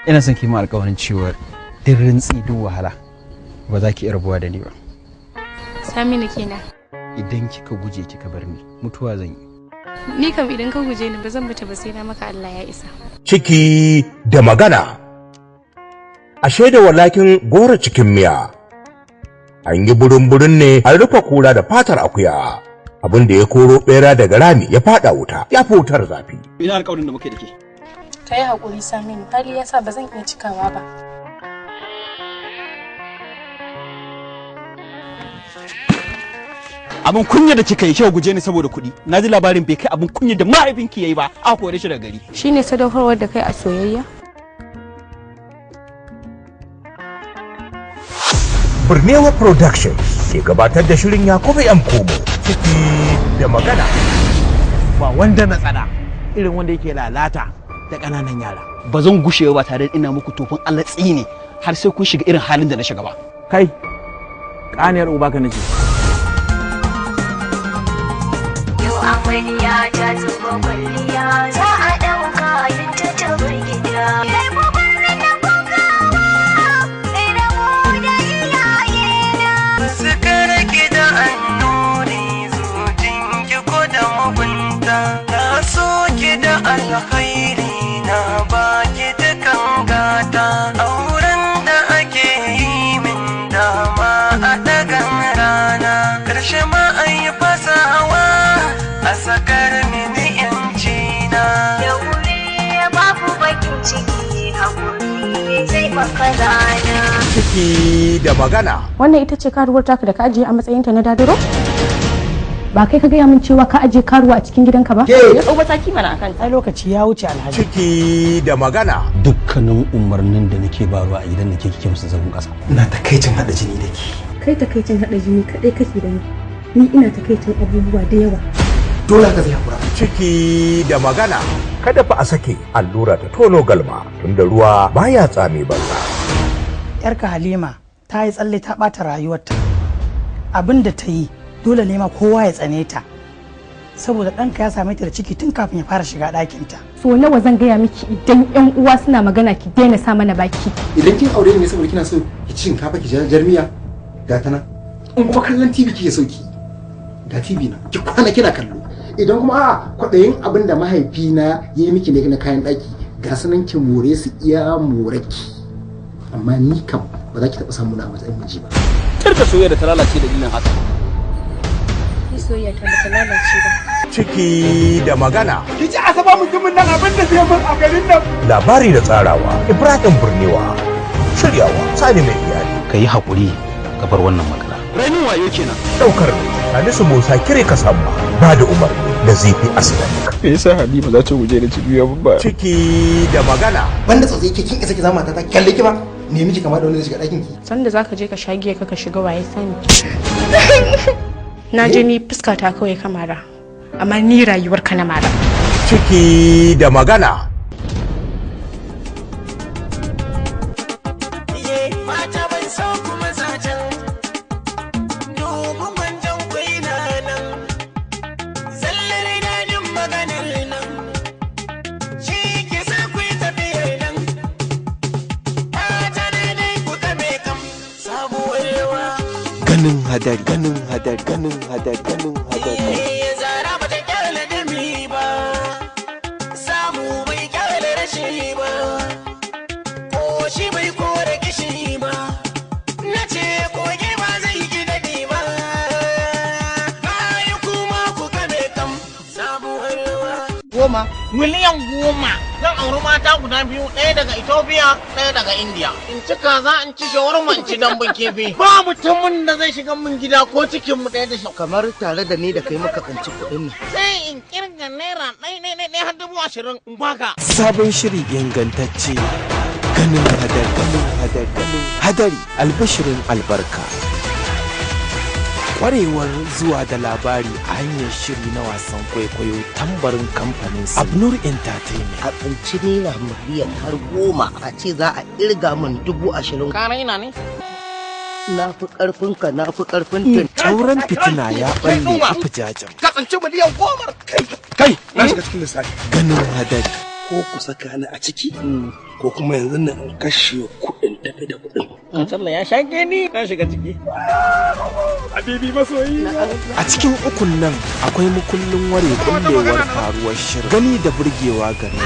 Ina son ki ma alƙawarin cewa duk rintsi duk wahala ba za ki iya rabuwa da ni ba. Saminu kenan. Idan kika guje kika bar ni, mutuwa zan yi. Ni kam idan ka guje ni ba zan mutu ba sai na maka Allah ya isa. Ciki da magana. Ashe da walakin goro cikin miya. An yi burin-burin ne an rufe kura da fatar akuya. Abin da ya koro bera daga rami ya fada wuta, ya fi wutar zafi. Ina alƙawarin da muke da ke. Ka yi haƙuri Saminu, hali ya sa ba zan iya cikawa ba. Abin kunya da kika yi kyau guje ni saboda kuɗi. Na ji labarin bai kai abin kunya da mahaifinki yayi ba, aka kore shi daga gari. Shine sadaukarwar da kai a soyayya? Birnewa Productions ke gabatar da shirin Yakubu M. Komo ciki da magana. Ba wanda na tsana irin wanda yake lalata da ƙananan yara. Ba zan gushe ba tare da ina muku tofin Allah tsine har sai kun shiga irin halin da na shiga ba. Kai, ƙaniyar uba ka nace. Yau amarya ta zuba kwalliya za a ɗauka yin ta tabar gida. Alkhairi na baki dukan gata, auren da ake yi min dama a dagan rana, karshe ma an yi fasawa a sakar mini yanci na. Da wuri babu bakin ciki, hakuri zai maka rana. Ciki da magana. Wannan ita ce karuwar taka da ka ajiye a matsayinta na dadiro? Ba kai ka gaya min cewa ka ajiye karuwa a cikin gidanka ba? Ya ɗau mataki mana akan ai lokaci ya wuce Alhaji. Ciki da magana. Dukkanin umarnin da nake barwa a gidan nake kike musu zagon ƙasa. Ina takaicin haɗa jini da ke. Kai takaicin haɗa jini kaɗai kake da ni. Ni ina takaicin abubuwa da yawa. Dole ka zai hakura. Ciki da magana. Kada fa a sake allura ta tono galma tunda ruwa baya tsame banza. Yarka Halima ta yi tsalle ta ɓata rayuwarta. Abin da ta yi dole ne ma kowa ya tsane ta saboda ɗanka ya same ta da ciki tun kafin ya fara shiga ɗakinta. So nawa zan gaya miki idan ƴan uwa suna magana ki daina sa mana baki. Idan kin aure ne saboda kina so ki ci shinkafa ki jarmiya ga ta nan. In kuma kallon TV kike so ki ga TV na ki kwana kina kallo. Idan kuma a'a kwaɗayin abin da mahaifina ya yi miki ne na kayan ɗaki ga sanan ki more su iya moraki. Amma ni kam ba za ki taɓa samu na a matsayin miji ba. Tarka soyayya da ta lalace da dalilin haka. Soyayya ta bata lalace ba. Ciki da magana. Ki ci asaba mutumin nan abin da zai mun a garin nan. Labari da tsarawa Ibrahim Birniwa. Shiryawa Sani mai iyali. Ka yi haƙuri ka bar wannan magana. Rainin wayo kenan. Daukar Salisu Musa kire ka samu ba da umarni da zifi asidan. Me yasa Halima za ta guje da ciki ya babba? Ciki da magana. Banda tsautsayi ke kin isa ki zama ta kalle ki ba. Me miki kama da wanda zai shiga ɗakin ki? Sanda zaka je ka sha giya ka shiga waye sani. Na je ni fuska ta kawai kamara, amma ni rayuwar ka na mara. Ciki da magana. Mata ban so kuma zajen, domin gwanjan kwaina nan, zallar daɗin maganar nan, shi ke sa ku yi tafiyar nan, mata na dai ku kame kam sabuwar yawa. Ganin hadari, ganin hadari, ganin hadari, ganin hadari. Zara ba ta kyale dami ba, samu bai kyale rashi ba, ko shi bai kore kishi ba, na ce koge ba zai ki daɗi ba, kayi kuma ku kame kam sabuwar ruwa. 10 Miliyan 10 zan auri mata guda biyu, ɗaya daga Ethiopia, ɗaya daga India. In ci kaza, in ci shawarma, in ci dambun kifi. Ba mutumin da zai shiga mun gida ko cikin mu ɗaya da shi. Kamar tare da ni da kai muka tsinci kuɗin nan. Sai in kirga naira ɗaya ɗaya ɗaya har 20,000 in baka. Sabon shiri ingantacce. Ganin hadari, ganin hadari, ganin hadari, albishirin albarka. Kwarewar zuwa da labari a hanyar shiri na wasan kwaikwayo tambarin kamfanin Abnur Entertainment. A tsinci naira miliyan har 10 a ce za a irga min 20,000. Ka raina ne? Na fi ƙarfin ka, na fi ƙarfin tun. Tauren fitina ya balle a fujajen. Ka tsinci miliyan 10 kai. Kai, na shiga cikin lissafi. Ganin hadari. Ko Ko ku saka ni a ciki, ko kuma yanzu nan in kashe kuɗin tafi da kuɗin. Allah ya shage ni na shiga ciki. Habibi masoyi. A cikin ukun nan akwai mukullin ware kullewar faruwar shirin. Gani da burgewa gare.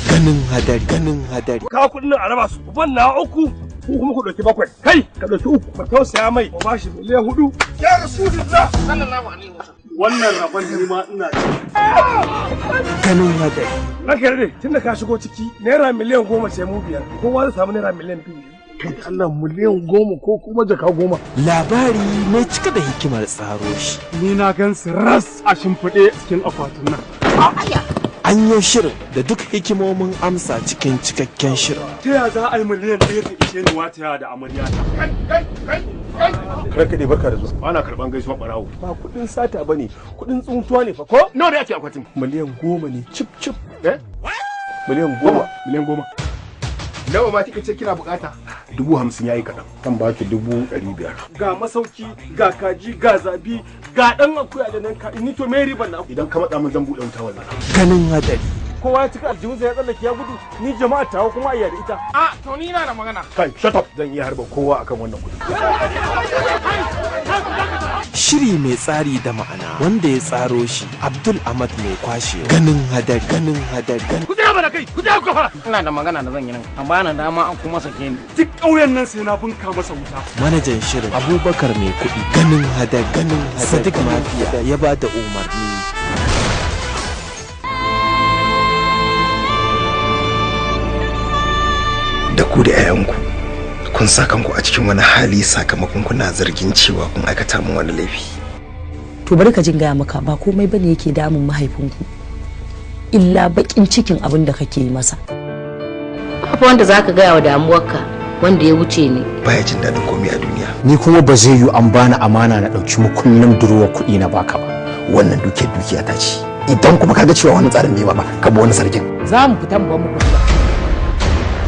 Ganin hadari, ganin hadari. Ka kuɗin nan a raba su, uban na 3, ku kuma ku ɗauki 7. Kai ka ɗauki 3, ka tausaya mai, ku bashi 4 miliyan. Ya Rasulullah sallallahu alaihi wasallam. Wannan rabon ni ma ina ci. Ganin hadari. Ranka dade, tunda ka shigo ciki, naira 10 miliyan ce mu 5, kowa zai samu naira 2 miliyan. Kai Allah 10 miliyan ko kuma jaka 10. Labari mai cika da hikimar tsaro shi. Ni na gan su ras a shimfiɗe cikin akwatin nan. An yi shirin da duk hikimomin amsa cikin cikakken shirin. Ta ya za a yi 1 miliyan ta ishe ni wata da amarya ta? Kai, kai, kai! Ranka dai barka da zuwa. Ba na karɓan gaisuwa ɓarawo. Ba kuɗin sata ba ne, kuɗin tsuntuwa ne fa ko? Nawa ne ake akwatin? 10 miliyan ne cip cip. Eh? 10 miliyan. 10 miliyan. Nawa ma kika ce kina bukata? 50,000 yayi kaɗan. Zan baki 500,000. Ga masauki, ga kaji, ga zabi, ga ɗan akuya da nan ka ni to me riban na? Idan ka matsa min zan buɗe wuta wallahi. Ganin hadari. Kowa ya cika aljihunsa ya tsallake ya gudu, ni jama'a tawa kuma a da ita. A to ni na da magana. Kai, shut up. Zan iya harba kowa akan wannan kuɗi. Shiri mai tsari da ma'ana wanda ya tsaro shi Abdul Ahmad mai kwashewa. Ganin hadari, ganin hadari. Ku tsaya mana kai, ku tsaya ku fara. Ina da magana da zan yi nan, a bani dama an kuma sake ni. Duk ƙauyen nan sai na bunka masa wuta. Manajan shirin Abubakar mai kuɗi. Ganin hadari, ganin hadari. Sadiq Mafiya ya ba da umarni. Da ku da 'ya'yanku kun sa kanku a cikin wani hali sakamakon kuna zargin cewa kun aikata min wani laifi. To bari ka jin gaya maka, ba komai bane yake damun mahaifinku illa bakin cikin abin da kake yi masa. Babu wanda zaka gaya wa damuwarka wanda ya wuce ni. Baya jin daɗin komai a duniya. Ni kuma ba zai yiwu an bani amana na ɗauki mukullin durowa kuɗi na baka ba. Wannan dukiyar dukiya ta ce. Idan kuma kaga cewa wani tsarin bai ba, ka bi wani sarkin. Za mu fita mu ba mu kuɗi.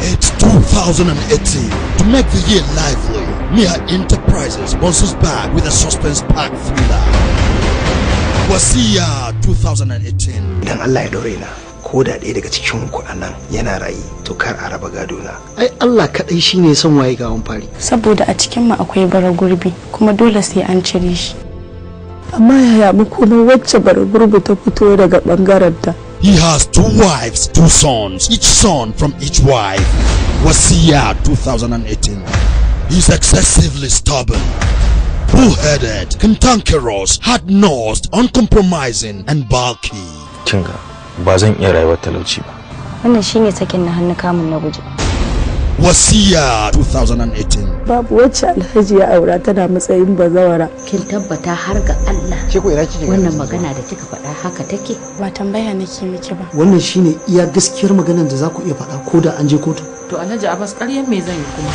It's 2018. To make the year lively, Mia Enterprises bounces back with a suspense-packed thriller. Wasiya 2018. Idan Allah ya daure na, ko da ɗaya daga cikin ku anan yana rayi, to kar a raba gado na. Ai Allah kaɗai shine son waye gawan fari. Saboda a cikin mu akwai bara gurbi, kuma dole sai an cire shi. Amma yaya mu kuma wacce bara gurbi ta fito daga bangaren ta? He has 2 wives, 2 sons, each son from each wife. Wasiya 2018. He's excessively stubborn, bullheaded, cantankerous, hard-nosed, uncompromising, and bulky. Kinga, ba zan iya rayuwar talauci ba. Wannan shine sakin na hannu kamun na guje. Wasiya 2018. Babu wacce Alhaji ya aura tana matsayin bazawara. Kin tabbata har ga Allah. Ke ko ina kike? Wannan magana da kika faɗa haka take? Ba tambaya nake miki ba. Wannan shine iya gaskiyar maganar da za ku iya faɗa ko da an je kotu. To Alhaji Abbas ƙaryan me zan yi kuma?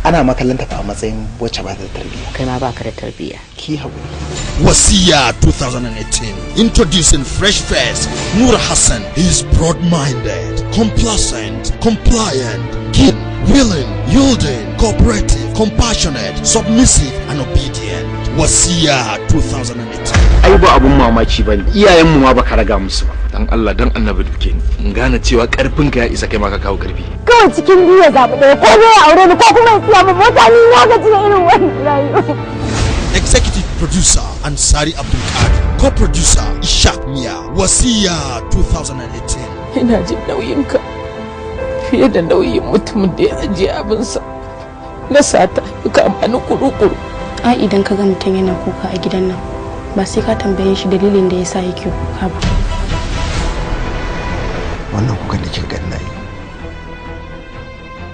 Ana ma kallon ta fa a matsayin wacce ba ta da tarbiyya. Kai ma baka da tarbiyya. Ki haƙuri. Wasiya 2018. Introducing fresh face Nur Hassan. He is broad-minded, complacent, compliant, keen, willing, yielding, cooperative, compassionate, submissive, and obedient. Wasiya 2018. Ai ba abun mamaki bane, iyayenmu ma baka raga musu ba. Dan Allah dan Annabi duke ni. In gane cewa karfin ka ya isa kai ma ka kawo karfi. Kawai cikin biyu ya zaɓi ɗaya, ko ya aure ni ko kuma ya siya min mota, ni na gaji da irin wannan rayuwa. Executive producer Ansari Abdul Qadir, co-producer Ishaq Mia. Wasiya 2018. Ina jin nauyinka fiye da nauyin mutumin da ya ajiye abinsa na sata ka amfani kuru-kuru. Ai idan ka ga mutum yana kuka a gidan nan, ba sai ka tambaye shi dalilin da yasa yake kuka ba. Wannan kukan da kika gani na yi,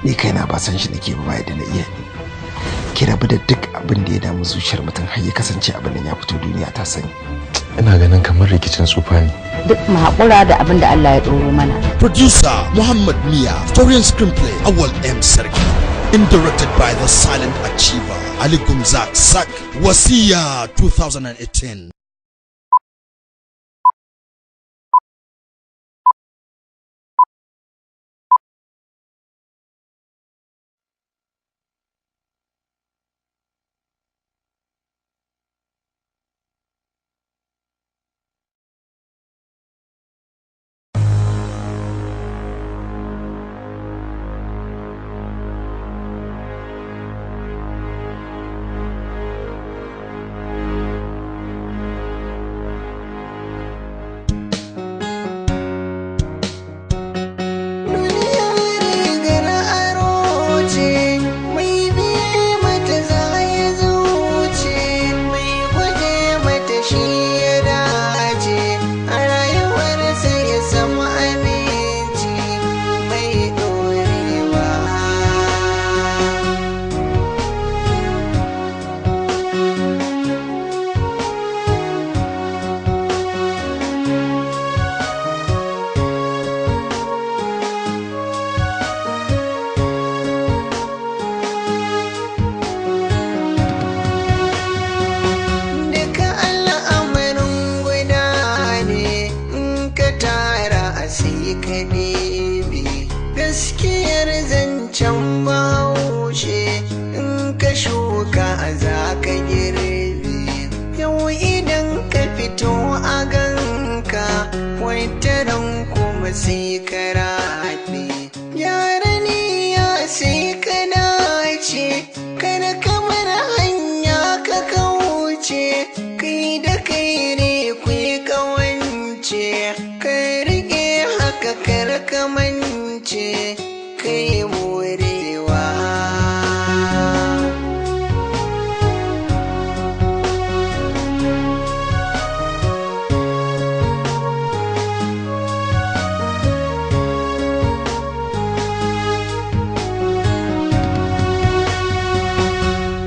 ni kaina ba san shi nake ba, ba da na iya ni. Ki rabu da duk abin da ya damu zuciyar mutum har ya kasance abin nan ya fito duniya ta sani. Ina ganin kamar rikicin tsufa ne. Duk mu haƙura da abin da Allah ya ɗoro mana. Producer Muhammad Mia, story and screenplay Awal M Sarki, and directed by the silent achiever Ali Gumzak Sak. Wasiya 2018. Gaskiyar zancen Bahaushe, in ka shuka za ka girbe. Yau idan ka fito a ganka, wataran kuma sai ka raɓe. Gyara niyya sai ka dace, kada ka bar hanya ka kauce. Kai da kai ne ku yi kawance, ka rike haka kar ka mance, kai morewa.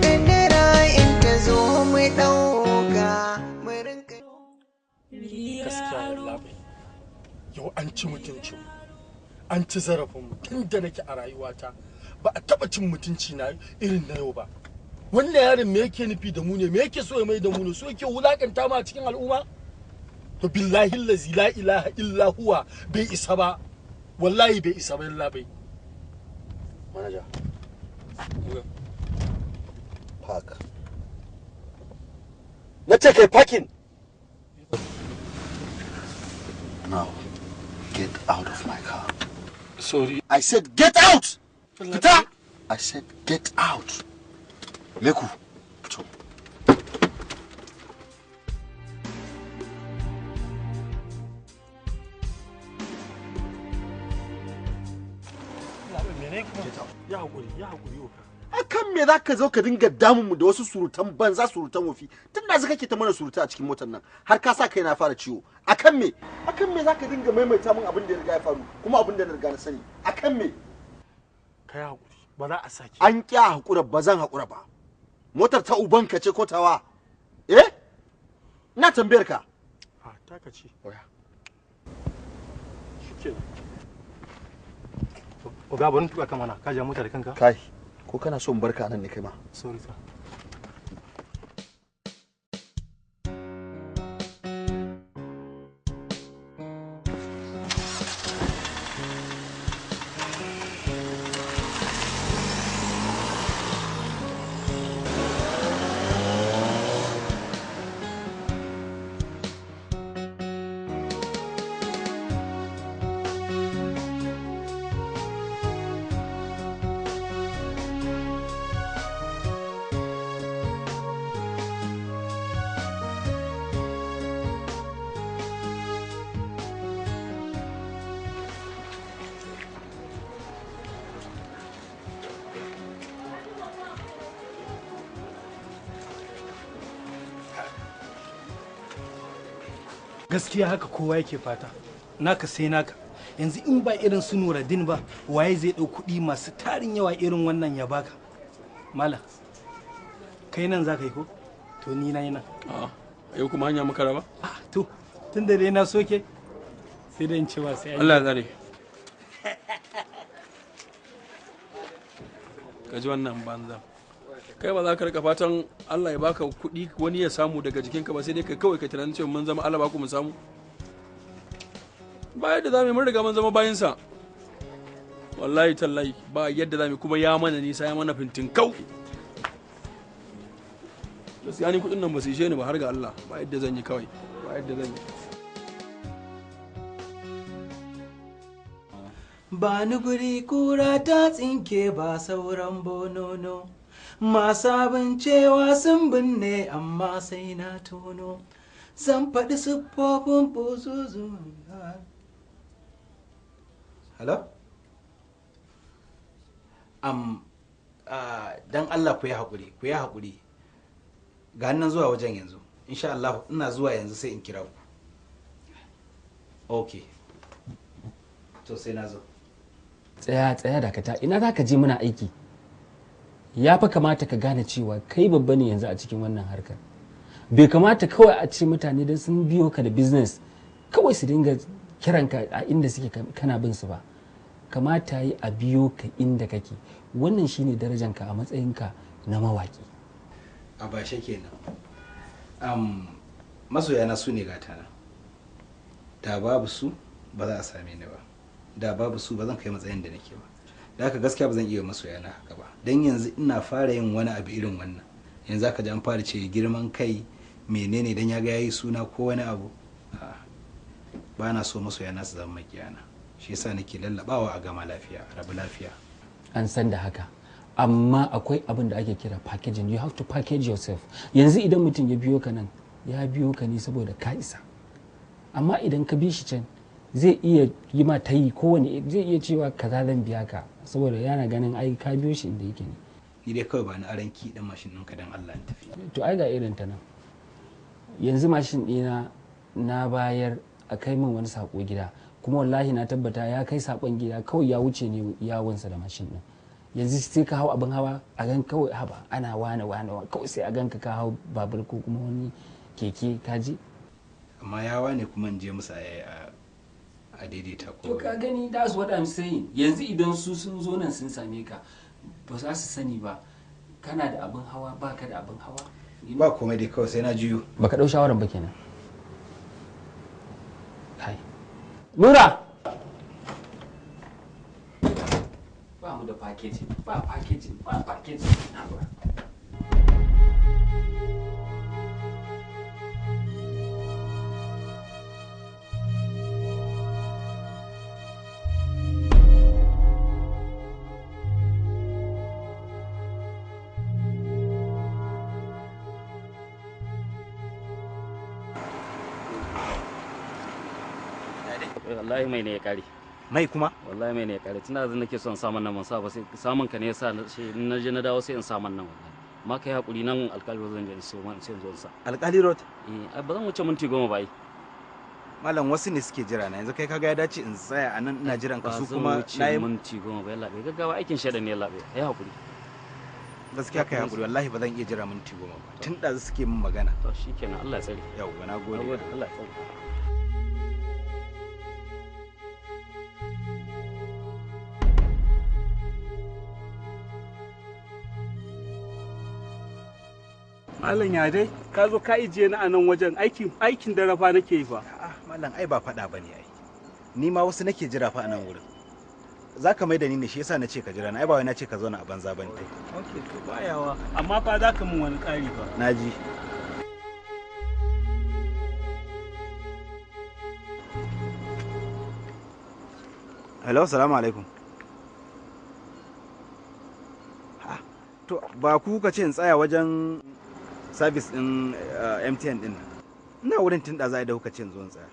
Kaddara in ta zo mu ɗauka, mu rinka. Gaskiya labai, yau an ci mutuncin, an ci zarafinmu. Tun da nake a rayuwata ba a taba cin mutunci na irin na yau ba. Wannan yaron me yake nufi da mu ne? Me yake so ya mai da mu ne? So yake wulakanta mu a cikin al'umma? To billahi allazi la ilaha illa huwa, bai isa ba, wallahi bai isa ba labai. Manaja. Park. Na ce kai parking. Now, get out of my car. Sorry. I said get out! Fita! I said get out. Meku, fito. Ya hakuri, ya hakuri oka. Akan me za ka zo ka dinga damun mu da wasu surutan banza, surutan wofi? Tun da kake ta mana suruta a cikin motar nan har ka sa kai na fara ciwo. Akan me? Akan me za ka dinga maimaita min abin da ya riga ya faru kuma abin da na riga na sani? Akan me? Kai hakuri, ba za a sake. An kya hakura, ba zan hakura ba. Motar ta ubanka ce ko tawa? Eh, ina tambayar ka. A taka ce. Oya, shikenan. Oga, bari tuka ka mana, ka ja mota da kanka. Kai, ko kana so in barka nan ne kai ma? Sorry sir. Gaskiya haka kowa yake fata, naka sai naka. Yanzu in ba irin su Nuruddin ba, waye zai ɗau kuɗi masu tarin yawa irin wannan ya baka? Malam, kai nan za ka yi ko? To ni na yi nan. A'a, yau kuma hanya muka raba? To tun da dai na soke, sai dai in ce ba sai an yi. Allah ya tsare. Ka ji wannan banza. Kai ba za ka rika fatan Allah ya baka kuɗi wani ya samu daga jikinka ba, sai dai kai kawai ka tunanin cewa mun zama Allah baku mu samu. Ba yadda za mu yi, mun riga mun zama bayinsa. Wallahi tallahi ba yadda za mu yi, kuma ya mana nisa, ya mana fintin kau. Gaskiya ni kuɗin nan ba su ishe ni ba, har ga Allah, ba yadda zan yi kawai, ba yadda zan yi. Ba ni guri kura ta tsinke ba sauran bonono. Masu abin cewa sun binne amma sai na tono. Zan faɗi siffofin buzuzu. Hello? Dan Allah ku yi haƙuri, ku yi haƙuri. Ga nan zuwa wajen yanzu. Insha Allah ina zuwa yanzu sai in kira ku. Okay. To sai na zo. Tsaya, tsaya, dakata. Ina za ka je? Muna aiki. Ya fa kamata ka gane cewa kai babba ne yanzu a cikin wannan harkar. Bai kamata kawai a ce mutane don sun biyo ka da business kawai su dinga kiranka a inda suke kana bin su ba. Kamata yi a biyo ka inda kake. Wannan shine darajanka a matsayinka na mawaki. A bashe kenan. Masoyana su ne gatana. Da babu su ba za a same ni ba. Da babu su ba zan kai matsayin da nake ba. Da haka gaskiya ba zan iya masoya na haka ba. Dan yanzu ina fara yin wani abu irin wannan, yanzu aka ji an fara ce girman kai menene dan ya ga yayi suna ko wani abu. Ba na so masoya na su zama makiyana, shi yasa nake lallabawa a gama lafiya, a rabu lafiya. An san da haka, amma akwai abin da ake kira packaging. You have to package yourself. Yanzu idan mutum ya biyo ka nan, ya biyo ka ne saboda ka isa. Amma idan ka bi shi can, zai iya yi ma tayi kowane, zai iya cewa kaza zan biya ka, saboda yana ganin ai ka biyo shi inda yake ne. Ni dai kawai ba ni aran ki dan mashin ɗinka dan Allah in tafi. To ai ga irin ta nan. Yanzu mashin ɗina na bayar a kai min wani sako gida, kuma wallahi na tabbata ya kai sakon gida, kawai ya wuce ne yawonsa da mashin ɗin. Yanzu sai ka hau abin hawa a gan kawai haba ana wane wane kawai sai a gan ka hau babur ko kuma wani keke ka je. Amma yawa ne kuma in je musu a daidaita ko. To ka gani, that's what I'm saying. Yanzu idan su sun zo nan sun same ka, ba za su sani ba kana da abin hawa ba ka da abin hawa. Ba komai dai, kawai sai na juyo. Baka dau shawaran ba kenan. Kai Nura, ba mu da packaging, ba packaging, ba packaging. Wallahi mai ne ya kare. Mai kuma? Wallahi mai ne ya kare. Tunda yanzu nake son samun nan ban sa ba, sai samun ka ne yasa na je na dawo sai in samun nan wallahi. Amma kai hakuri, nan alkali road zan je in so man sai in zo in sa. Alkali road? Eh, ba zan wuce minti 10 ba ai. Malam, wasu ne suke jira na yanzu, kai kaga ya dace in tsaya a nan ina jiran ka, su kuma na yi minti 10 ba yalla bai gaggawa, aikin shedan ne yalla bai. Kai hakuri. Gaskiya kai hakuri, wallahi ba zan iya jira minti 10 ba. Tun ɗazu suke min magana. To shikenan, Allah ya tsare. Yauwa, na gode. Allah ya tsare. Malam ya dai, ka zo ka ijiye ni a nan wajen aikin dare fa nake yi fa. A'a malam, ai ba faɗa bane ai. Ni ma wasu nake jira fa a nan wurin. Za ka mai da ni ne, shi yasa na ce ka jira na, ai ba wai na ce ka zauna a banza bane. Okay, to bayawa, amma fa za ka min wani ƙari fa. Naji. Hello, salamu alaikum. To ba ku kuka ce in tsaya wajen service din MTN din nan. Ina wurin tun da za a da kuka ce in zo in tsaya.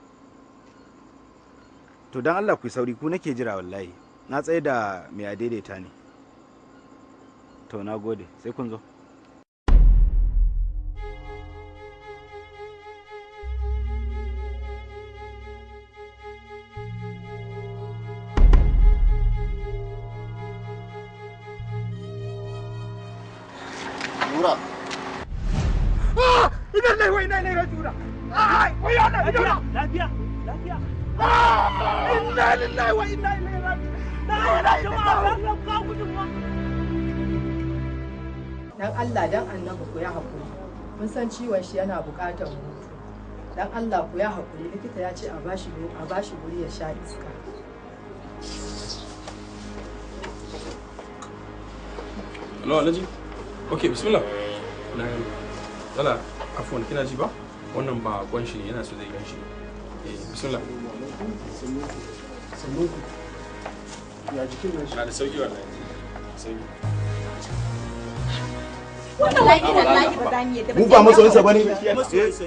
To dan Allah ku yi sauri, ku nake jira wallahi. Na tsaye da mai adaidaita ne. To na gode, sai kun zo. Nura. Ina lillahi wa inna ilaihi raji'un. Ai, wai ana ina. Lafiya, lafiya. Inna lillahi wa inna ilaihi raji'un. La ilaha illallah. Dan Allah dan Annabi ku ya hakuri. Mun san ciwon shi yana buƙatar hutu. Dan Allah ku ya hakuri, likita ya ce a bashi guri ya sha iska. Hello, Alhaji. Okay, bismillah. Na gani. Lala, afwan, kina ji ba? Wannan ba kwan shi ne, yana so zai gan shi. Eh, bismillah. Sannu ku. Ya jikin nan shi? Na da sauki wallahi. Sauki. Wallahi wallahi ba za mu yadda ba. Mu ba masoyinsa bane.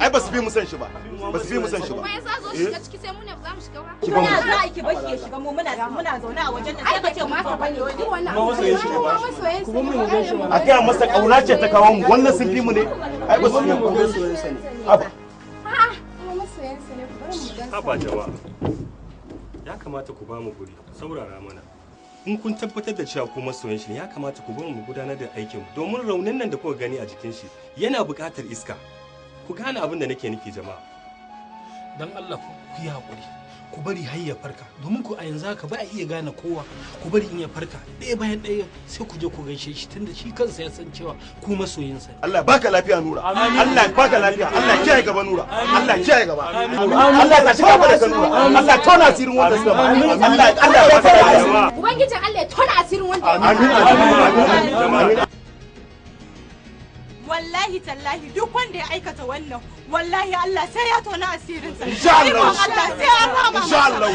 Ai ba su fi mu san shi ba. Ba su fi mu san shi ba. Kuma yasa zo shiga ciki sai mu ne ba za mu shiga ba. Ki ba mu. Ya za a ki bashi ya shiga mu muna zaune a wajen nan sai ka ce mu ka bane. Duk wannan Masoyin shi ne ba. Kuma mu gan shi A gaya masa kauna ce ta kawo mu, wannan sun fi mu ne. Ai ba su fi mu. Haba. A'a, kuma masoyansa ne, ku bari mu gan Haba jama'a. Ya kamata ku ba mu guri, saurara mana. In kun tabbatar da cewa ku masoyan shi ne, ya kamata ku bar mu gudanar da aikin mu, domin raunin nan da kuka gani a jikin shi yana buƙatar iska. Ku gane abin da nake nufi jama'a. Dan Allah ku yi hakuri. Ku bari har ya farka, domin ku a yanzu haka ba a iya gane kowa. Ku bari in ya farka ɗaya bayan ɗaya sai ku je ku gaishe shi, tunda shi kansa ya san cewa ku masoyinsa ne. Allah baka lafiya Nura. Allah baka lafiya. Allah kiyaye gaba Nura. Allah kiyaye gaba. Allah ta shiga gaba da Nura. Allah tona asirin wanda suka ba. Allah Allah baka lafiya. Ubangijin Allah ya tona asirin wanda. Amin amin amin. Wallahi tallahi duk wanda ya aikata wannan, wallahi Allah sai ya tona asirinsa. Insha Allah. Allah sai ya rama. Insha Allah.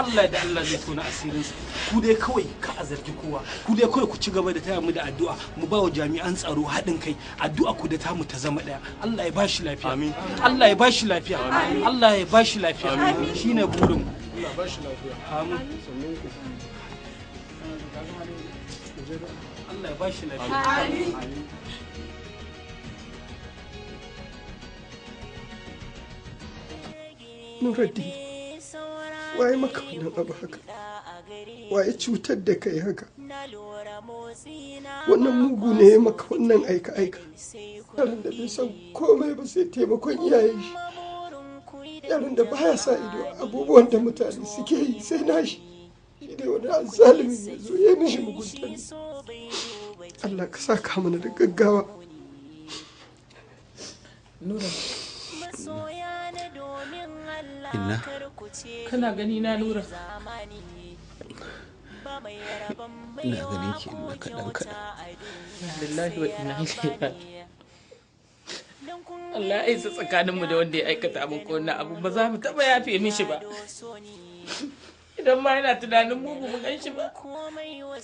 Allah da Allah zai tona asirinsa. Ku dai kawai ka a zargi kowa. Ku dai kawai ku ci gaba da taya mu da addu'a, mu ba wa jami'an tsaro haɗin kai. Addu'a ku da tamu ta zama ɗaya. Allah ya bashi lafiya. Amin. Allah ya bashi lafiya. Allah ya bashi lafiya. Shine burin mu. Allah ya bashi lafiya. Amin. Allah ya bashi lafiya. Amin. Nuruddin, waye maka wannan abu haka? Waye cutar da kai haka? Wannan mugu ne ya maka wannan aika-aika. Yaron da bai san komai ba sai taimakon iyayen shi. Yaron da baya sa ido abubuwan da mutane suke yi sai nashi. Shi dai wani azzalimin ya zo ya mishi mugunta ne. Allah ka saka mana da gaggawa. Nura. Inna. Kana gani na Nura? Ina ganin ki inna kaɗan kaɗan. Lillahi wa inna ilaihi raji'un. Allah ya isa tsakaninmu da wanda ya aikata abin ko wannan abu ba za mu taɓa yafe mishi ba. Idan ma yana tunanin mu ba mu gan shi ba,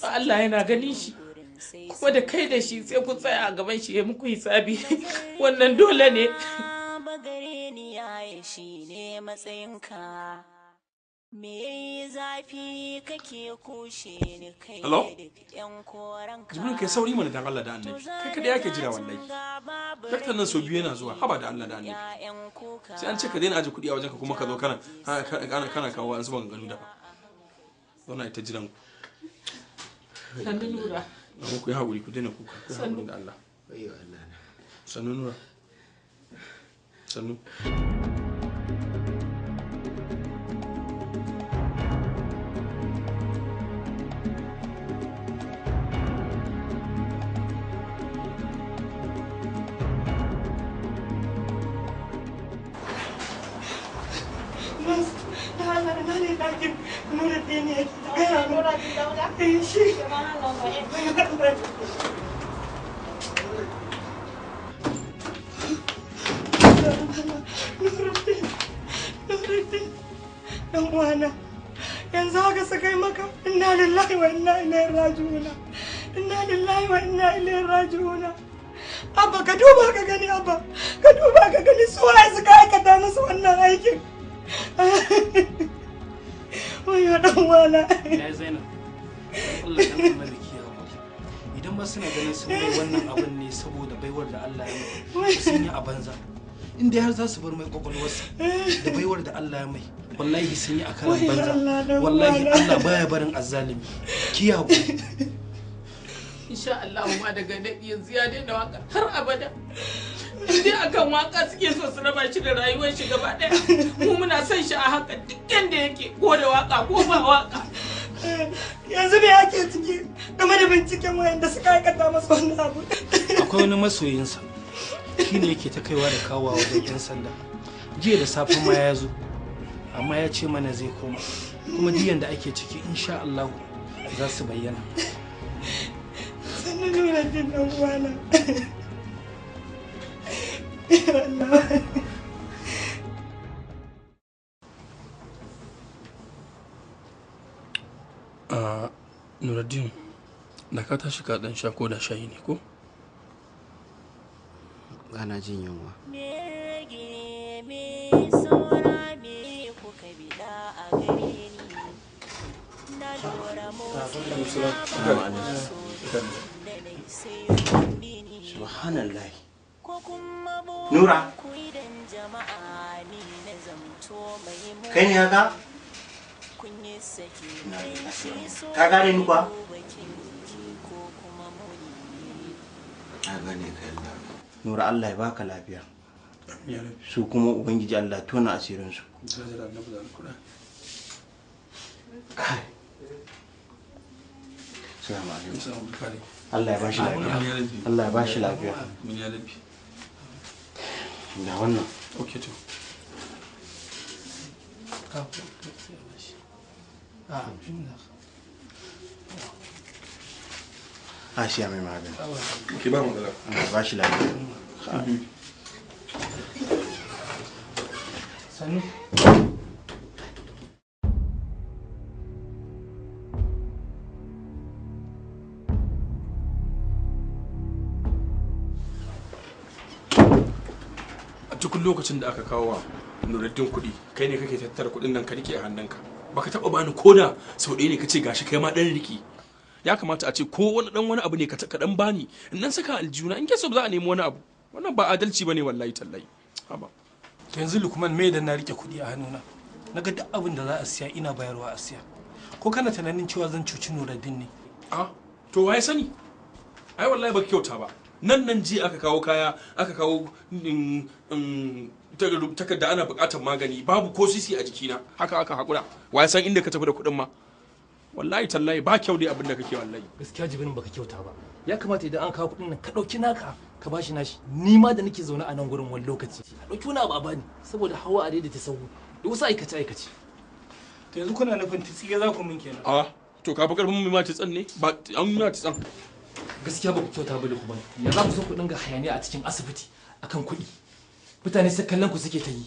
Allah yana ganin shi. Kuma da kai da shi sai ku tsaya a gaban shi ya muku hisabi. Wannan dole ne. Gare ni yaye shi ne matsayinka. Me yayi zafi kake kushe ni kai Hello? duk yan koranka. Jibril kai sauri mana dan Allah da Annabi. Kai kada yake jira wallahi. Daktar nan sau biyu yana zuwa. Haba da Allah da Annabi. Sai an ce ka daina aje kuɗi a wajenka kuma ka zo kana kana kana kawo an zuba ganganu daban. Zauna ita jiran ku. Sannu Nura. Amma ku yi haƙuri ku daina kuka. Ku yi haƙuri da Allah. Wayyo Allah na. Sannu Nura. Sannu. Dan uwana, yanzu haka su kai maka inna lillahi wa inna ilaihi raji'una, inna lillahi wa inna ilaihi raji'una. Abba ka duba ka gani, Abba ka duba ka gani su waye suka aikata musu wannan aikin. Wayo dan uwana. Ya Zainab, Allah dan Allah ki hakuri. Idan ma suna ganin sun mai wannan abin ne saboda baiwar da Allah ya mai, sun yi a banza. In dai har za su bar mai kwakwalwarsa da baiwar da Allah ya mai, wallahi sun yi a karan banza. Wallahi Allah baya barin azzalimi. Ki hakuri. Insha Allah ma daga daɗi yanzu ya daina waka har abada. In dai akan waka suke so su raba shi da rayuwar shi gaba ɗaya. Mu muna son shi a haka duk yanda yake, ko da waka ko ba waka. Yanzu me ake ciki game da binciken wayanda suka aikata masa wannan abu? Akwai wani masoyinsa shine yake ta kaiwa da kawowa wajen 'yan sanda. Jiya da safe ma ya zo, amma ya ce mana zai koma. Kuma diyan da ake ciki insha Allah za su bayyana. Sannu Nuruddin dan uwana. Allah. Nuruddin, da ka tashi ka dan sha ko da shayi ne ko? Ba na jin yunwa. Me rage me saura me kuka biɗa a gare ni. Na lura motsi na ba so da nai sai kun bi ni. Subhanallah. Ko kuma Nura. burin ku idan jama'a ni na zamto mai muni. Kai ne haka? Kun yi saki kai shi so Ka gane ni kuwa? bakin ki ko kuma muni. Na gane ka yalla. Nura Allah ya baka lafiya. Su kuma Ubangiji Allah tona asirinsu. Kai. Salamu alaikum. Allah ya bashi lafiya. Allah ya bashi lafiya. Ga wannan. Okay to. A siya mai magani. Ki ba magana. Allah ya bashi lafiya. Sannu. A cikin lokacin da aka kawo wa Nuruddin kuɗi, kai ne kake tattara kuɗin nan ka rike a hannunka. Baka taɓa bani koda sau ɗaya ne ka ce gashi kai ma ɗan riki. Ya kamata a ce ko wani ɗan wani abu ne ka ɗan bani in nan saka aljuna in ke so za a nemi wani abu. Wannan ba adalci bane wallahi tallahi. Haba. To yanzu Lukman, me da na rike kuɗi a hannuna? Naga duk abin da za a siya ina bayarwa a siya. Ko kana tunanin cewa zan cuci Nuruddin ne? A to waye sani? Ai wallahi baka kyauta ba. Nan ji aka kawo kaya, aka kawo takarda ana buƙatar magani, babu ko sisi a jikina, haka aka haƙura. Waye san inda ka tafi da kuɗin ma? Wallahi tallahi ba kyau dai abin da kake wallahi. Gaskiya Jibrin baka kyauta ba. Ya kamata idan an kawo kuɗin nan ka ɗauki naka ka bashi nashi. Ni ma da nake zaune a nan gurin wani lokaci a ɗauki wani abu a bani saboda hawa a daidaita sahu da wasu aikace aikace. To yanzu kuna nufin tsiye za ku min kenan? A to ka fi karfin mu ma tsan ne ba an ma tsan. Gaskiya ba ku kyauta ba Lukman. Ya za ku so ku dinga hayaniya a cikin asibiti akan kuɗi? Mutane sai kallon ku suke ta yi.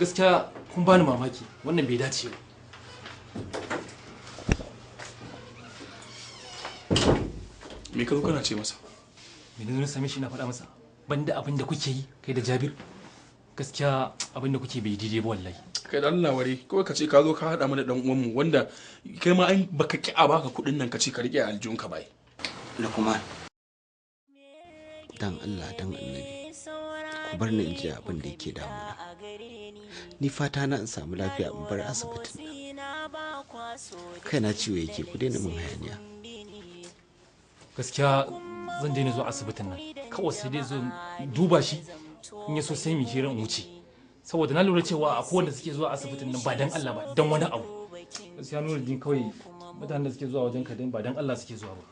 Gaskiya kun bani mamaki, wannan bai dace ba. Me ka zo kana ce masa? Me na zo na same shi ina faɗa masa? Banda abin da kuke yi kai da Jabir. Gaskiya abin da kuke bai daidai ba wallahi. Kai da Allah ware, kawai ka ce ka zo ka haɗa mana dan uwanmu wanda kai ma an baka ki a baka kuɗin nan ka ce ka rike aljihunka bai. Lukman, dan Allah dan Annabi, ku bar ni in ji abin da yake damuna. Ni fata na in samu lafiya in bar asibitin nan. Kaina ciwo yake, ku daina min hayaniya. Gaskiya zan daina zuwa asibitin nan. Kawai sai dai zo duba shi in ya so sai mu hira in wuce. Saboda na lura cewa akwai wanda suke zuwa asibitin nan ba dan Allah ba, dan wani abu. Gaskiya Nuruddin, kawai mutanen da suke zuwa wajen ka ba dan Allah suke zuwa ba.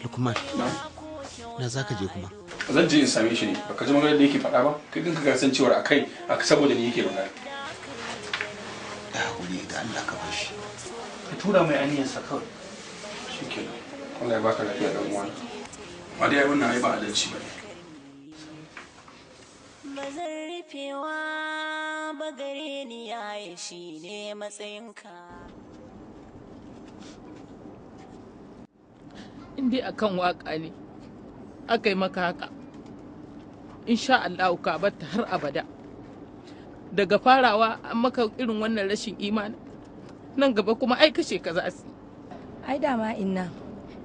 Lukman, na za ka je kuma? Zan je in same shi ne, baka ji maganar da yake faɗa ba? Kai kanka ka san cewar akai saboda ni yake magana. Da hakuri da Allah ka bar shi. Ka tura mai aniyarsa kawai. Shikenan. Allah ya baka lafiya dan uwana. Amma dai wannan ai ba adalci bane. Ba zan rufewa ba gare ni yaye shi ne matsayinka. In dai akan waka ne aka yi maka haka, insha Allah ka batta har abada. Daga farawa an maka irin wannan rashin imani, nan gaba kuma ai kashe ka za su. Ai dama inna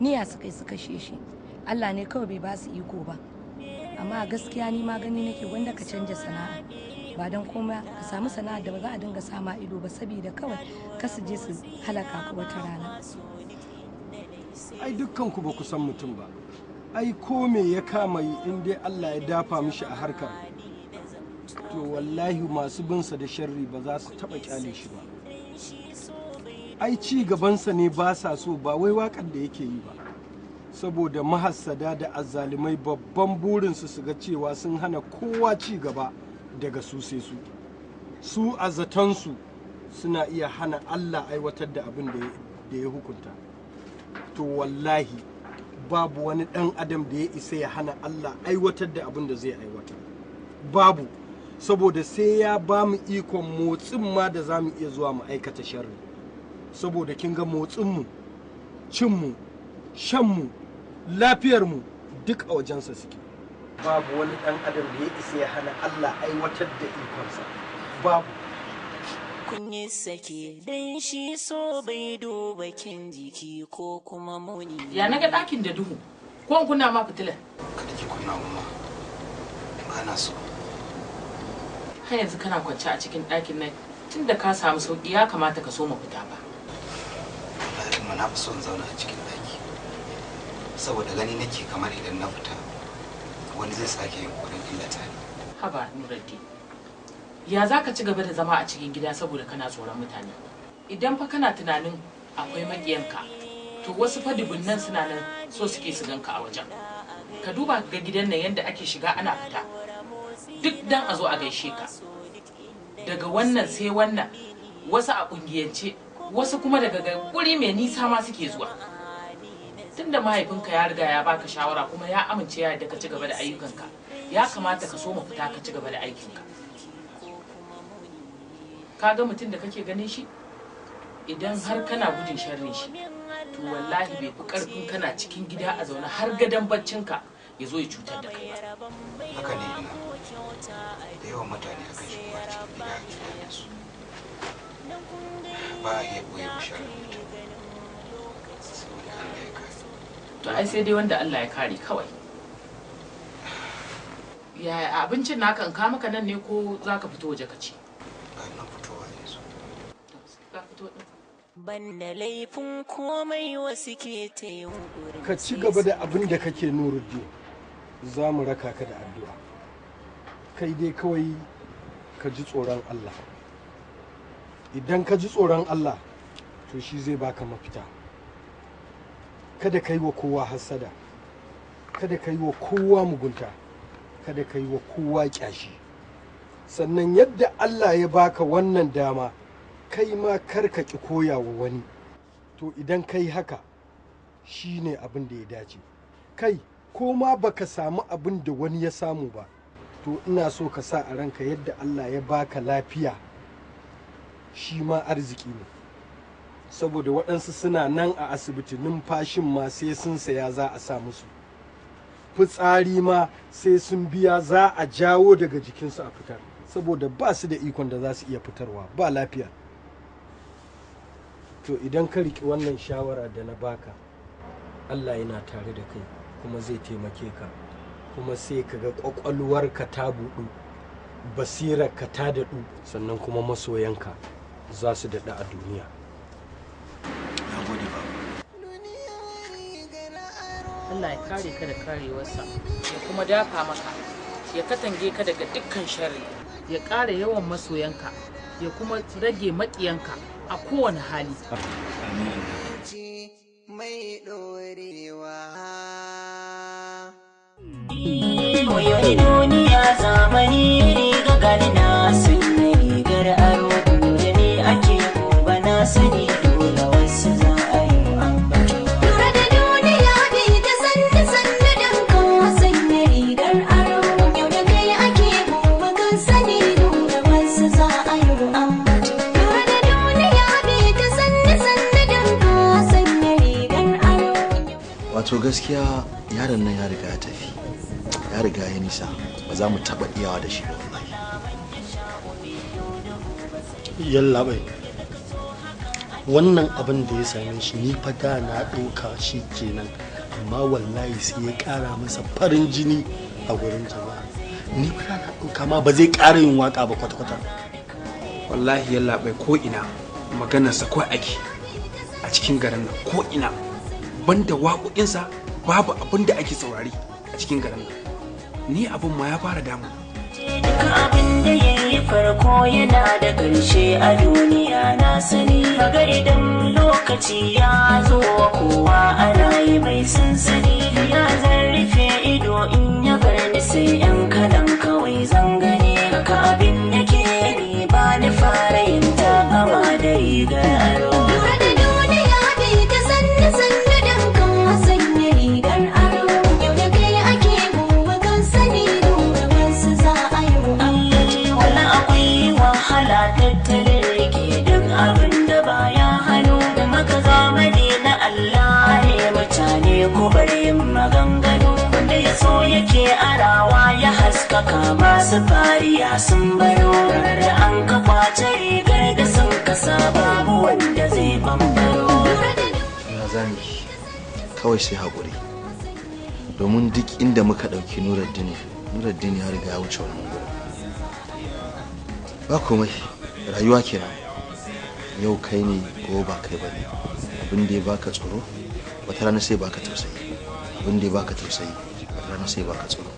niyya suka yi su kashe shi, Allah ne kawai bai ba su iko ba. Amma a gaskiya ni ma gani nake wanda ka canja sana'a, ba don komai ka samu sana'a da ba za a dinga sama ido ba, saboda kawai ka su je su halaka ka wata rana. Ai dukkanku ba ku san mutum ba. Ai ko me ya kama yi in dai Allah ya dafa mishi a harkar, to wallahi masu binsa da sharri ba za su taba kyale shi ba. Ai ci gabansa ne ba sa so, ba wai wakar da yake yi ba. Saboda mahassada da azzalumai babban burinsu su ga cewa sun hana kowa ci gaba daga su sai su. Su a zatonsu suna iya hana Allah aiwatar da abin da ya hukunta. To wallahi babu wani ɗan adam da ya isa ya hana Allah aiwatar da abin da zai aiwatar. Babu, saboda sai ya ba mu ikon motsin ma da za mu iya zuwa mu aikata sharri. Saboda kin ga motsinmu, cinmu, shanmu, lafiyarmu duk a wajensa suke. Babu wani ɗan adam da ya isa ya hana Allah aiwatar da ikonsa. Babu. Kun yi sake dan shi so bai duba kin jiki ko kuma muni. Ya naga ɗakin da duhu, ko in kunna ma fitila? Kada ki kunna umma, ba na so. Har yanzu kana kwance a cikin ɗakin nan, tunda ka samu sauki ya kamata ka so mu fita ba. Wallahi Kuma na fi son zauna a cikin ɗaki, saboda gani nake kamar idan na fita wani zai sake yin ƙoƙarin illata ni. Haba Nuruddin, ya za ka ci gaba da zama a cikin gida saboda kana tsoron mutane? Idan fa kana tunanin akwai maƙiyanka, to wasu fa dubunnan suna nan so suke su ganka a wajen. Ka duba ga gidan nan yadda ake shiga ana fita, duk dan a zo a gaishe ka. Daga wannan sai wannan, wasu a ƙungiyance, wasu kuma daga guri mai nisa ma suke zuwa. Tunda mahaifinka ya riga ya baka shawara kuma ya amince ya yarda ka ci gaba da ayyukanka, ya kamata ka so fita ka ci gaba da aikinka. Ka ga mutum da kake ganin shi, idan har kana gudun sharrin shi, to wallahi bai fi karfin kana cikin gida a zaune har gadon baccinka ya zo ya cutar da kai ba. Haka ne ina, da yawan mutane akan shigo a cikin gida a cutar da su. Ba a iya ɓoye bisharar mutum saboda Allah ya kare. To ai sai dai wanda Allah ya kare kawai. Ya abincin naka in ka maka nan ne ko za ka fito waje ka ci? Ba nan fitowa yanzu. Ka fito din. Banda laifin komai wasu ke ta yunƙurin Ka ci gaba da abin da kake, Nuruddin. Za mu raka ka da addu'a. Kai dai kawai ka ji tsoron Allah. Idan ka ji tsoron Allah, to shi zai baka mafita. Kada ka yi wa kowa hassada, kada ka yi wa kowa mugunta, kada ka yi wa kowa ƙyashi. Sannan yadda Allah ya baka wannan dama, kai ma kar ka ƙi koya wa wani. To idan kai haka, shi ne abin da ya dace. Kai ko ma baka samu abin da wani ya samu ba, to ina so ka sa a ranka yadda Allah ya baka lafiya, shi ma arziki ne. Saboda waɗansu suna nan a asibiti, numfashin ma sai sun saya za a sa musu, fitsari ma sai sun biya za a jawo daga jikinsu a fitar, saboda ba su da ikon da za su iya fitarwa, ba lafiya. To idan ka riƙi wannan shawara da na baka, Allah yana tare da kai kuma zai taimake ka, kuma sai ka ga ƙwaƙwalwarka ta buɗu, basirarka ta daɗu, sannan kuma masoyanka za su daɗu a duniya. Na gode baba. Allah ya kare ka da karewarsa, ya kuma dafa maka, ya katange ka daga dukkan sharri, ya ƙara yawan masoyanka, ya kuma rage maƙiyanka a kowane hali. Mai ɗorewa. Wayoyi duniya zamani riga gani na sanya rigar aro, dole ne ake gobe na sani dole wasu za a yi ambato. Lura da duniya bi ta sannu sannu don ka sanya rigar aro, yau da kai ake gobe kan sani dole wasu za a yi ambato. Lura da duniya bi ta sannu sannu don ka sanya rigar aro. Wato gaskiya yaron nan ya riga ya tafi, ya riga ya nisa, ba za mu taɓa iyawa da shi ba wallahi. Yallaɓai, wannan abin da ya same shi ni fa da na ɗauka shi kenan, amma wallahi sai ya ƙara masa farin jini a gurin jama'a. Ni fa da na ɗauka ma ba zai ƙara yin waƙa ba kwata-kwata. Wallahi yallaɓai, ko ina maganarsa ko ake a cikin garin nan, ko ina banda waƙoƙinsa babu abin da ake saurari a cikin garin nan. Ni abin ma ya fara damu. Duka abin da ya yi farko yana da ƙarshe a duniya na sani. Kaga idan lokaci ya zo wa kowa ana yi mai sansani. Ya zan rufe ido in ya bar ni sai yan kalan kawai zan gani. Haka abin yake ni ba ni fara yin takama da rigar aro. Lura da duniya bi ta sannu sannu don ka sanya rigar aro, yau da kai ake gobe kan sani dole wasu za a yi ambato. Wala akwai wahala tattalin rike duk abin da baya hannu, da maka zamani na Allah ne mutane ku bar yin maganganu, wanda ya so yake arawa ya haskaka masu fariya sun baro, da an ka kwace rigar da sun kasa babu wanda zai bambaro. Ya za mu yi? Kawai sai haƙuri, domin duk inda muka ɗauki Nuruddin, Nuruddin ya riga ya wuce wannan gurin. Ba komai, rayuwa kenan, yau kai ne gobe ba kai ba ne. Abin da ya baka tsoro wata rana sai baka tausayi, abin da ya baka tausayi wata rana sai baka tsoro.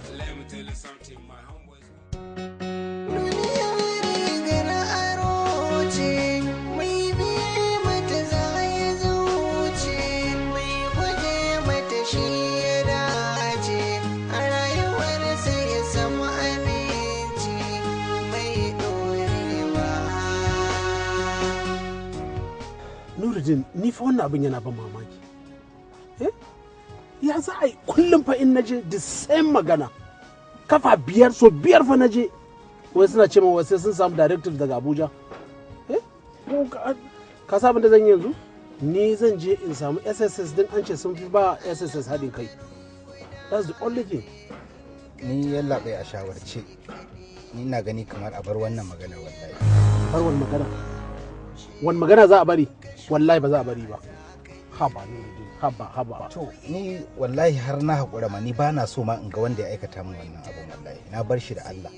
Nuruddin, ni fa wannan abin yana ban mamaki. Ya za a yi kullum fa in naje the same magana. Kafa 5 so 5 fa naje. Wai suna ce min sai sun samu directive daga Abuja. Ka sa abin da zan yi yanzu? Ni zan je in samu SSS din, an ce sun fi ba SSS haɗin kai. That's the only thing. Ni yallaɓai a shawarce, ni ina gani kamar a bar wannan magana wallahi. Bar wani magana? Wani magana za a bari? Wallahi ba za a bari ba. Haba Nuruddin, haba haba. To ni wallahi har na haƙura ma, ni ba na so ma in ga wanda ya aikata min wannan abun wallahi. Na bar shi da Allah.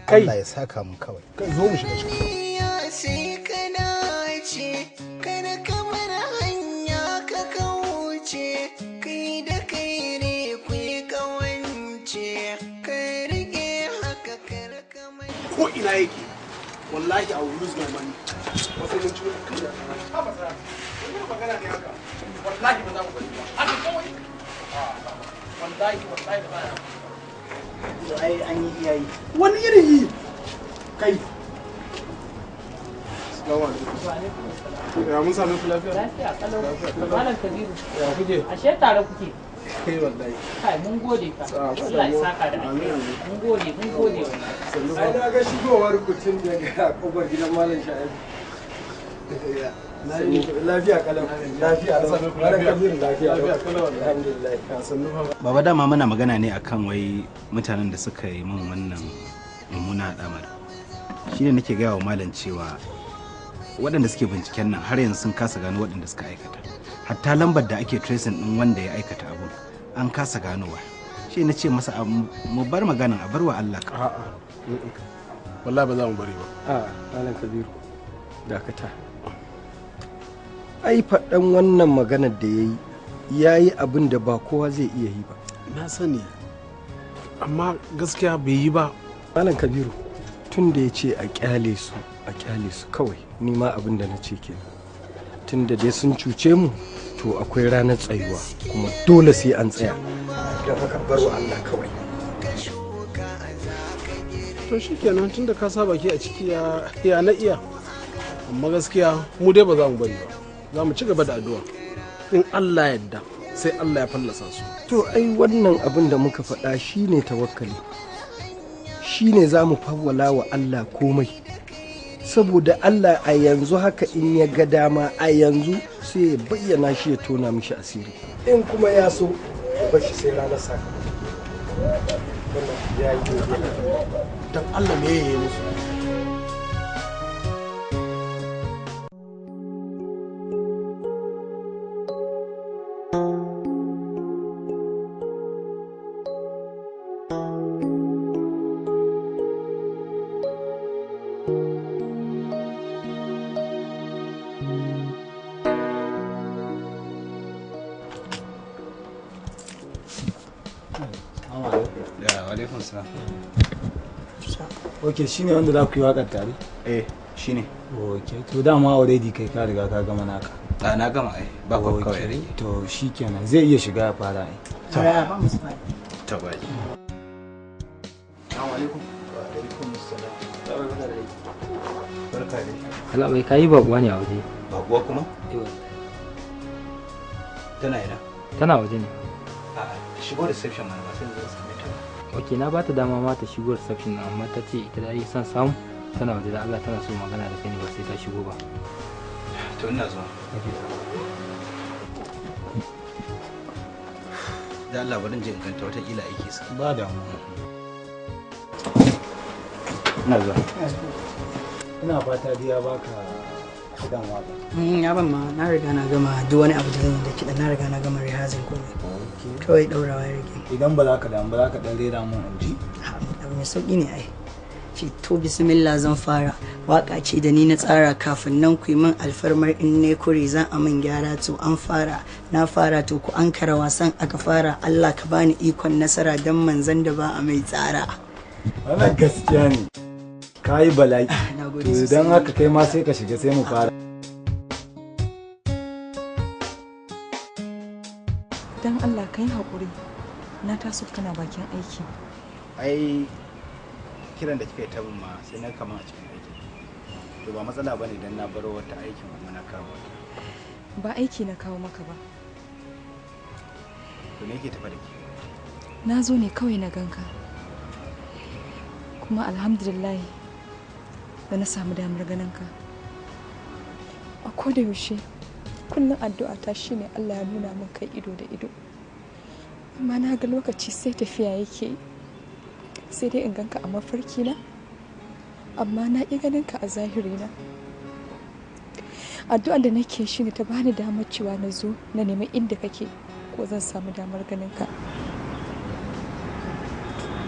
Kai. Allah ya saka mun kawai. Kai zo mu shiga ciki. Sai ka dace, kada ka bar hanya ka kauce, kai da kai ne ku yi kawance, ka rike haka kar ka mai. Ko ina yake, wallahi I will lose my money. Wasu mun ci kai da haba sa. Wani magana ne haka. Wallahi ba za mu bari ba. Haka kawai. Wallahi wallahi ba za mu. Ai an yi iyayi. Wani irin yi? Kai. Assalamu alaikum. Ya mun sami ku lafiya? Lafiya kalau. Malam Kabiru. Ya kuke? Ashe tare kuke. Kai wallahi. Kai mun gode ka. Allah ya saka da alheri. Mun gode, mun gode wallahi. Ai na ga shigowar ku tun daga kofar gidan Malam Sha'ibu. Lafiya kalau. Lafiya kalau. Malam Kabiru lafiya. Lafiya kalau alhamdulillah. Baba dama muna magana ne akan wai mutanen da suka yi min wannan mummuna al'amari. Shine nake gaya wa malam cewa waɗanda suke binciken nan har yanzu sun kasa gano waɗanda suka aikata. Hatta lambar da ake tracing ɗin wanda ya aikata abun an kasa ganowa. Shi na ce masa mu bar maganan a bar wa Allah ka. A'a. Wallahi ba za mu bari ba. A'a, Malam Kabiru. Dakata. Ai faɗan wannan maganar da yayi yayi abin da ba kowa zai iya yi ba. Na sani. Amma gaskiya bai yi ba. Malam Kabiru, tun da ya ce a kyale su, a kyale su kawai, ni ma abin da na ce kenan. Tun da dai sun cuce mu, to akwai ranar tsayuwa, kuma dole sai an tsaya. Don haka bar wa Allah kawai. To shikenan, tun da ka sa baki a ciki ya na iya. Amma gaskiya mu dai ba za mu bari ba. Za mu ci gaba da addu'a. In Allah yadda sai Allah ya fallasa su. To ai wannan abin da muka faɗa shine tawakkali. Shine za mu fawwala wa Allah komai. Saboda Allah a yanzu haka in ya ga dama a yanzu sai ya bayyana shi ya tona mishi asiri. In kuma ya so ya bar shi sai ranar sakamako. Wannan ya yi daidai. Dan Allah me ya yi musu? Ok, shine wanda za ku yi waƙar tare? Eh, shine. Ok, to dama already kai ka riga ka gama naka. A na gama ai, ba ku kawai rage. To shikenan, zai iya shiga ya fara ai. To ba. Assalamu alaikum. Wa alaikum assalam. Barka dai. Allah bai kai bakuwa ne a waje. Bakuwa kuma? Tana ina? Tana waje ne. A'a, shigo reception mana ba sai zo su ta. Ok, na bata dama ma ta shigo reception amma ta ce ita da ai son samu tana waje da Allah tana so magana da kai ne ba sai ta shigo ba. To ina zuwa. Da Allah bari in je in ganta wata kila aiki su. Ba damuwa. Ina zuwa. Ina fata dai ya baka kiɗan waka. Ya ban ma na riga na gama duk wani abu da zan yi da kiɗan, na riga na gama rehearsing komai. Kawai ɗaurawa ya rage. Idan ba za ka damu ba za ka ɗan rera mun in ji? Abu mai sauƙi ne ai. Ce to bismillah, zan fara waka ce da ni na tsara. Kafin nan ku yi min alfarmar in ne kure zan amin gyara. To an fara, na fara, to ku an kara wasan aka fara. Allah ka bani ikon nasara dan manzan da ba a mai tsara. Wannan gaskiya ne, ka yi bala'i. Nagode To sosai. don haka kai ma sai ka shiga, sai mu fara. Don Allah ka yi haƙuri. Na taso kana bakin aiki. Ai kiran da kika yi ta min ma sai na kama a cikin aikin. To ba matsala bane dan na baro wata aikin kuma na kawo wata. Ba aiki na kawo maka ba. To me yake tafa da ke? Na zo ne kawai na ganka. Kuma alhamdulillah da na samu damar ganin ka. A koda yaushe kullum addu'a ta shine Allah ya nuna min kai ido da ido. Amma na ga lokaci sai tafiya yake yi. Sai dai in ganka a mafarki na, amma na ƙi ganin ka a zahiri na. Addu'ar da nake shi ne ta bani damar cewa na zo na nemi inda kake ko zan samu damar ganin ka.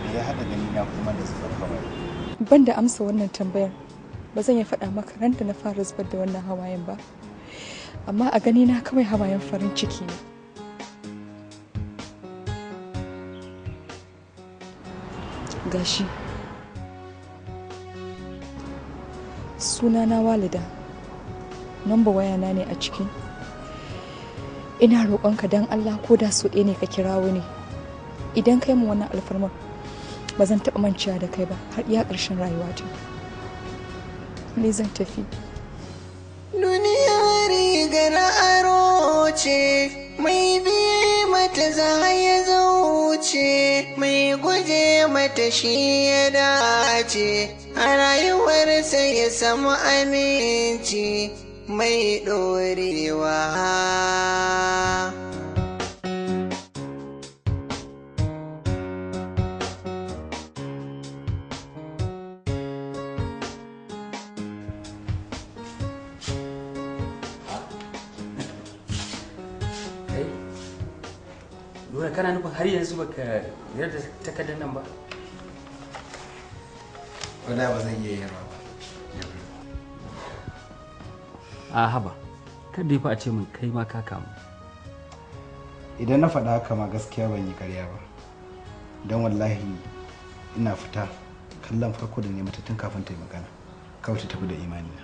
Me ya haɗa gani na kuma da zubar hawaye? Ban da amsa wannan tambayar, ba zan iya faɗa maka ran da na fara zubar da wannan hawayen ba, amma a gani na kawai hawayen farin ciki ne. Gashi, sunana Walida, namba wayana ne a ciki. Ina roƙonka don Allah, ko da so ɗaya ne ka kirawo ni. Idan kai mu wannan alfarmar, ba zan taɓa mancewa da kai ba har iya ƙarshen rayuwata. Ni zan tafi. Duniya rigar aro ce, mai biye mata za ya zauce, mai guje mata shi ya dace, a rayuwarsa ya samu aminci mai ɗorewa. Kai Nura, kana nufin har yanzu baka yarda takardar nan ba? Wallahi ba zan iya yarwa ba. A haba, kada ya fa a ce min kai ma ka kamu. Idan na faɗa haka ma gaskiya ban yi karya ba, don wallahi ina fita kallon farko da mata tun kafin ta yi magana kawai ta tafi da imani na.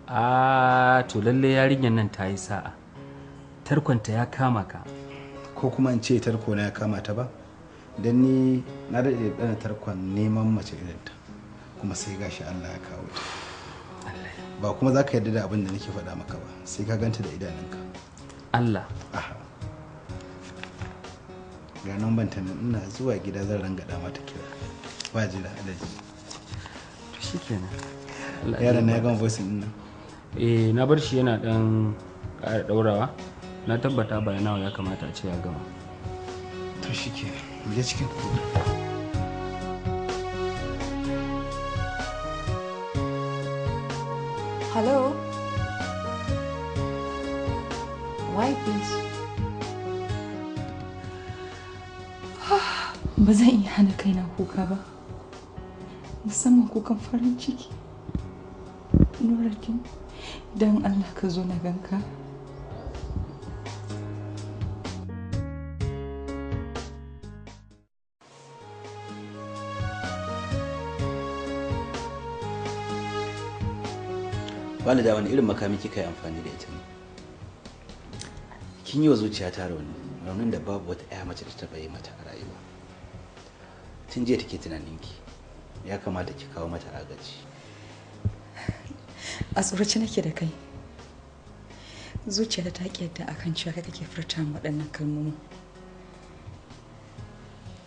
A to lalle yarinyar nan ta yi sa'a, tarkonta ya kama ka. Ko kuma in ce tarko na ya kama ta ba, don ni na daɗe da ɗana tarkon neman mace irinta, kuma sai gashi Allah ya kawo ta. Ba kuma za ka yarda da abin da nake faɗa maka ba sai ka ganta da idanunka. Allah. Aha, ga nan banta nan, ina zuwa gida zan rangada mata kira, ba jira alaji. To shikenan. Yaron na ya gama voice din nan? Eh, na bar shi yana dan ƙara ɗaurawa. Na tabbata by now ya kamata a ce ya gama. To shikenan, mu je cikin. Hello? Why, please? Ba zan iya hana kaina kuka ba, musamman kukan farin ciki. Nuraddin, don Allah ka zo na ganka. Walida, wani irin makami kika yi amfani da ita ne? Kin yi wa zuciya ta rauni, raunin da babu wata 'ya mace da ta taɓa yi mata a rayuwa. Tun jiya take tunaninki, ya kamata ki kawo mata agaji. A tsorace nake da kai. Zuciyata ta ƙi yadda akan cewa kai kake furta min waɗannan kalmomin.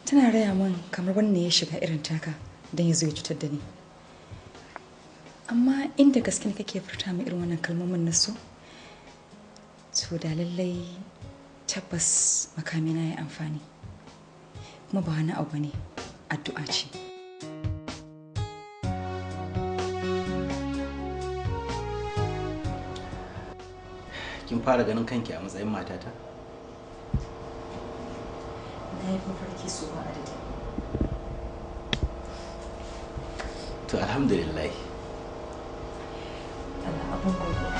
Tana raya min kamar wannan ya shiga irin taka don ya zo ya cutar da ni. Amma inda gaske ne kake furta min irin wannan kalmomin na so, to da lallai tabbas makamina ya amfani. Kuma ba wani abu ne, addu'a ce. Kin fara ganin kanki a matsayin matata? Na yi mafarki so ba adadi. To alhamdulillah. Allah abun godiya.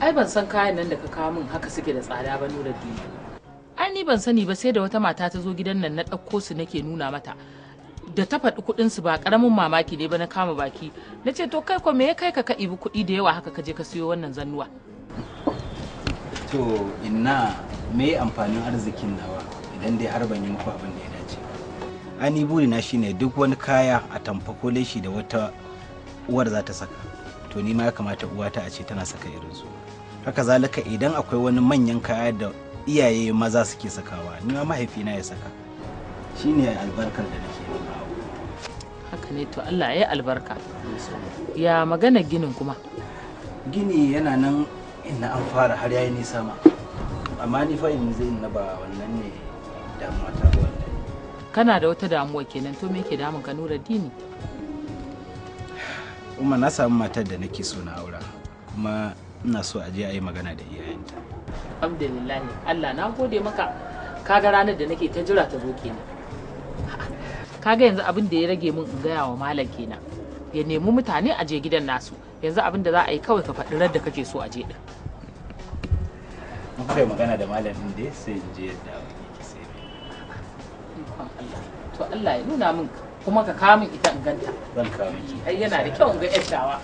Ai ban san kayan nan da ka kawo min haka suke da tsada ba, Nuruddin. Ai ni ban sani ba sai da wata mata ta zo gidan nan na ɗauko su nake nuna mata. Da ta faɗi kuɗin su ba ƙaramin mamaki ne ba, na kama baki. Na ce to kai ko me ya kai ka ka ibi kuɗi da yawa haka ka je ka siyo wannan zannuwa? To inna, me amfanin arzikin nawa idan dai har ban yi muku abin da ya dace ba? Ani burina shine duk wani kaya a tamfa ko leshi da wata uwar za ta saka, to ni ma ya kamata uwata a ce tana saka irin su. Haka zalika idan akwai wani manyan kaya da iyaye maza suke sakawa, ni ma mahaifina ya saka. Shine albarkar da nake nema. Haka ne, to Allah ya yi albarka. Ya magana ginin kuma? Gini yana nan ina, an fara har yayi nisa ma. Amma ni fa in zai na ba wannan ne damuwa ta ba wallahi. Kana da wata damuwa kenan, to me yake damun ka, Nuruddin? Umma, na samu matar da nake so na aura, kuma ina so a je a yi magana da iyayenta. Alhamdulillah, Allah na gode maka. Kaga ranar da nake ta jira ta zo kenan. Kaga yanzu abin da ya rage min in gaya wa malam kenan, ya nemi mutane a je gidan nasu. Yanzu abin da za a yi kawai ka faɗi rar da kake so a je din. Mun kai magana da malam din dai sai in je yadda abin yake sai. Ikon Allah. To Allah ya nuna min kuma ka kawo min ita in ganta. Zan kawo miki. Ai yana da kyau in ga yar tawa.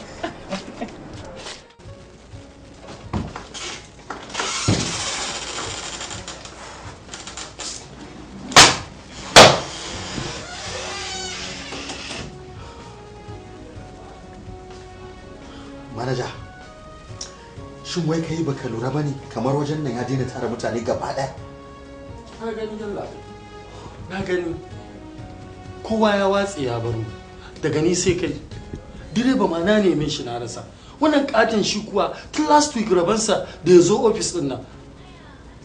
Manaja, shin wai kai baka lura bane kamar wajen nan ya daina tara mutane gaba ɗaya? Na gani yalla, na gani kowa ya watse ya baro, daga ni sai kai. Direba ma na neme shi na rasa. Wannan katin shi kuwa tun last week rabansa da ya zo ofis din nan.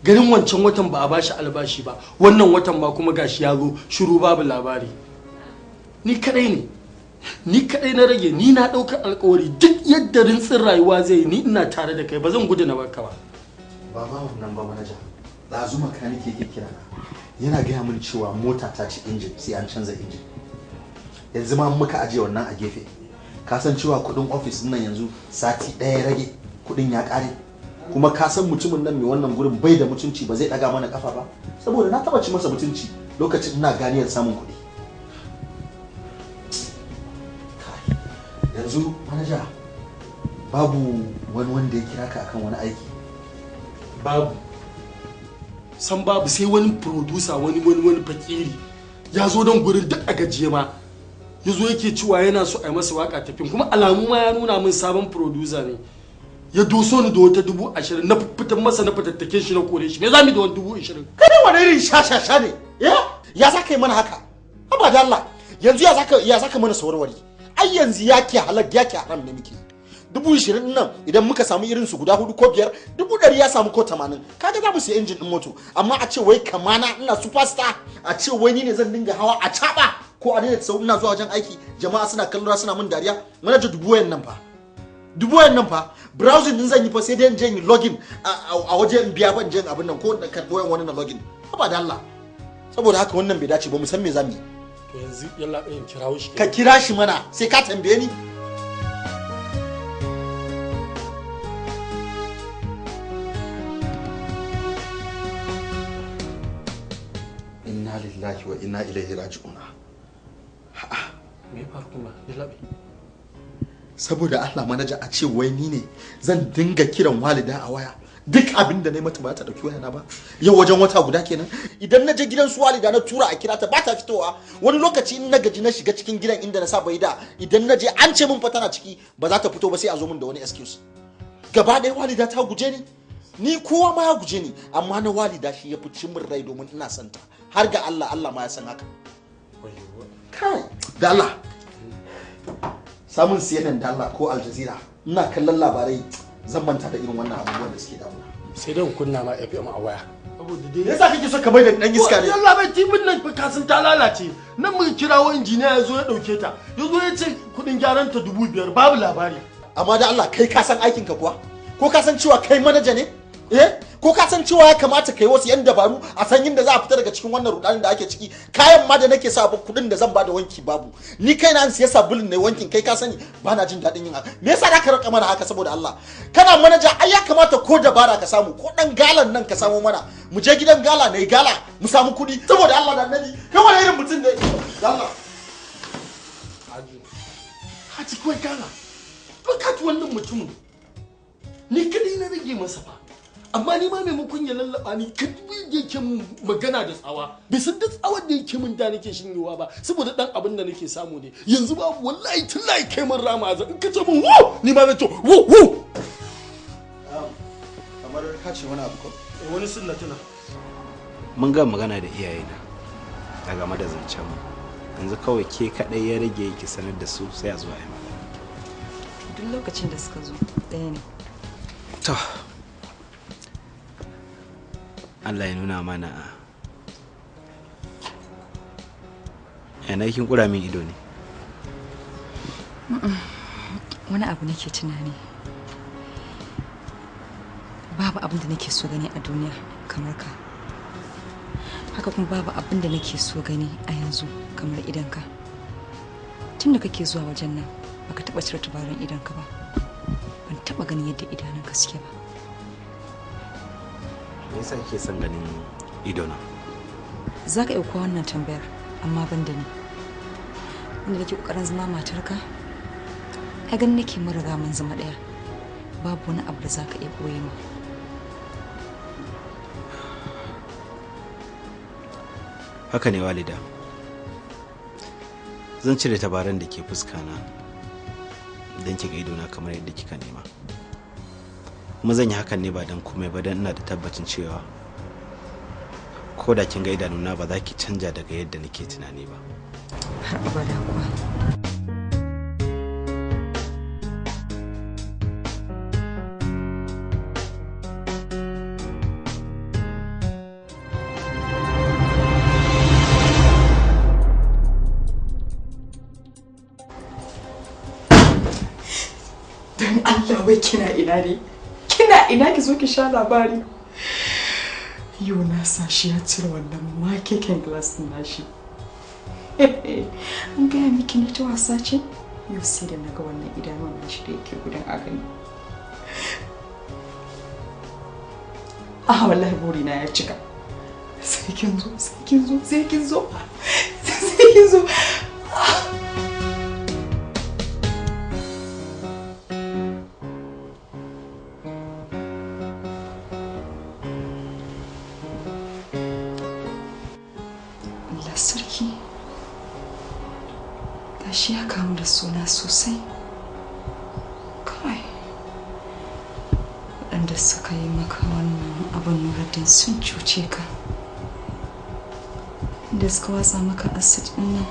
Ganin wancan watan ba a bashi albashi ba, wannan watan ma kuma gashi ya zo shiru babu labari. Ni kadai ne, ni kadai na rage. Ni na ɗaukar alkawari duk yadda rintsin rayuwa zai yi, ni ina tare da kai, ba zan gudu na barka ba. Ba ma wannan ba manaja, ɗazu makaniki yake kira na, yana gaya min cewa mota ta ci injin, sai an canza injin. Yanzu ma muka ajiye wannan a gefe. Ka san cewa kuɗin ofis nan yanzu sati ɗaya ya rage kuɗin ya ƙare. Kuma ka san mutumin nan mai wannan gurin bai da mutunci, ba zai ɗaga mana ƙafa ba, saboda na taɓa ci masa mutunci lokacin ina ganiyar samun kuɗi. Yanzu manaja, babu wani wanda ya kira ka akan wani aiki? Babu, san babu, sai wani producer, wani wani wani fakiri ya zo don gurin duk a gajiye ma ya zo yake cewa yana so a yi masa waka tafin, kuma alamu ma ya nuna min sabon producer ne. Ya doso ni da wata 20,000, na fitan masa, na fitattake shi, na kore shi. Me za mu yi da wani 20,000? Kada wani irin shashasha ne ya za ka yi mana haka? Haba da Allah, yanzu ya za ka mana sawarwari? Ai yanzu ya ke halak ya ke haram ne muke. 20,000 nan idan muka samu irin su guda 4 ko 5, 100,000 ya samu ko 80, kaga za mu siya injin din moto. Amma a ce wai kamana ina superstar, a ce wai ni ne zan dinga hawa a caba ko a daina sau ina zuwa wajen aiki, jama'a suna kallon suna min dariya. Manaja, 20,000 nan fa, 20,000 nan fa, browsing din zan yi fa sai dai in je in login a waje in biya ban je in abin nan ko na karɓi wayan wani na login. Haba da Allah, saboda haka wannan bai dace ba, mu san me zamu yi. To yanzu yalla in kirawo shi. Ka kira shi mana, sai ka tambaye ni. Inna lillahi wa inna ilaihi raji'un. Me ya faru kuma yalla? Saboda Allah manaja, a ce wai ni ne zan dinga kiran walida a waya, duk abin da na yi mata ba ta dauki wayana ba. Yau wajen wata guda kenan idan na je gidan su walida na tura a kira ta, ba ta fitowa. Wani lokaci in na gaji na shiga cikin gidan inda na saba yi da, idan na je an ce min fa tana ciki, ba za ta fito ba, sai a zo min da wani excuse. Gaba ɗaya walida ta guje ni, ni kowa ma ya guje ni, amma na walida shi ya fi cin min rai domin ina son ta har ga Allah. Allah ma ya san haka. Kai da Allah, samun CNN da Allah ko Al Jazeera, ina kallon labarai zan manta da irin wannan abubuwan da suke damuna. Sai dai in kunna ma FM a waya. Saboda dai yasa kake so ka mai da dan iska ne? Yalla bai, tibin nan ka san ta lalace. Nan muka kirawo injiniya ya zo ya dauke ta. Ya zo ya ce kudin gyaran ta 5,000, babu labari. Amma da Allah kai ka san aikin ka kuwa? Ko ka san cewa kai manaja ne? Eh? Ko ka san cewa ya kamata kai wasu yan dabaru a san yadda za a fita daga cikin wannan rudanin da ake ciki? Kayan ma da nake sa ba kudin da zan ba da wanki babu. Ni kaina an siya sabulin ne wankin, kai ka sani ba na jin daɗin yin haka. Me yasa za ka rika mana haka saboda Allah? Kana manaja, ai ya kamata ko dabara ka samu, ko dan galan nan ka samu mana. Mu je gidan gala ne gala mu samu kuɗi saboda Allah da Annabi. Kai wani irin mutum ne? Allah. Haji kawai gala. Look at wannan mutumin. Ni kadai na rage masa fa. Amma ni ma maimakon ya lallaba ni, kadai yake mun magana da tsawa. Bai san da tsawar da yake mun da nake shinyewa ba, saboda dan abin da nake samu ne. Yanzu babu, wallahi tallahi kai mun rama azan. In ka ce mun wo, ni ma zan ce wo wo. Kamar ka ce wani abu ko? Wani sunna tuna. Mun ga magana da iyayena a game da zancen mu. Yanzu kawai ke kadai ya rage ki sanar da su sai a zo a yi magana. Duk lokacin da suka zo ɗaya ne. To, Allah ya nuna mana. Yana kin kura min ido ne. Wani abu nake tunani. Babu abin da nake so gani a duniya kamar ka. Haka kuma babu abin da nake so gani a yanzu kamar idonka. Tun da kake zuwa wajen nan baka taɓa cire tabaran idonka ba. Ban taɓa ganin yadda idanunka suke ba. Me yasa kike son ganin idona? Za ka ɗauko wannan tambayar, amma ban da ni. Wanda nake ƙoƙarin zama matarka, ai ganin nake mun riga mun zama ɗaya. Babu wani abu da za ka iya ɓoye min. Haka ne walida. Zan cire tabaran da ke fuskana don ki ga idona kamar yadda kika nema. Kuma zan yi hakan ne ba don komai ba, don ina da tabbacin cewa ko da kin ga idanuna ba za ki canja daga yadda nake tunani ba. Har abada kuwa. Don Allah wai kina ina ne? Kina ina ki zo ki sha labari? Yau na sa shi ya cire wannan makeken glass din nashi. An gaya miki ni ta wasa ce? Yau sai da naga wannan idanuwan nashi da yake gudan a gani. Ah wallahi burina ya cika. Sai kin zo, sai kin zo, sai kin zo. Sai kin zo. Allah sarki. Gashi ya kamu da suna sosai. Kai. Waɗanda suka yi maka wannan abin Nuruddin sun cuce ka. Da suka watsa maka acid ɗin nan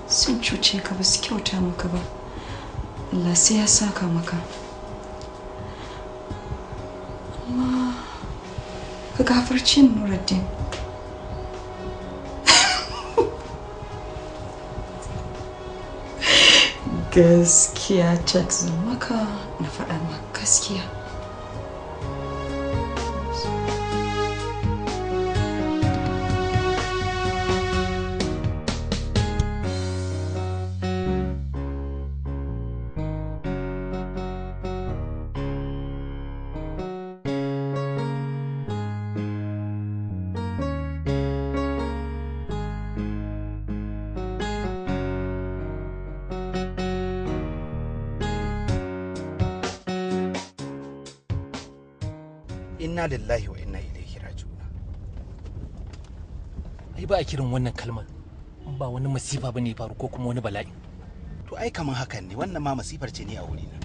sun cuce ka, ba su kyauta maka ba. Allah sai ya saka maka. Amma ka gafarce ni Nuruddin. Gaskiya cek zan maka na faɗa maka gaskiya. Inna lillahi wa inna ilaihi raji'un. Ai ba a kiran wannan kalmar in ba wani masifa bane ya faru ko kuma wani bala'i. To ai kaman hakan ne, wannan ma masifar ce ne a wurina.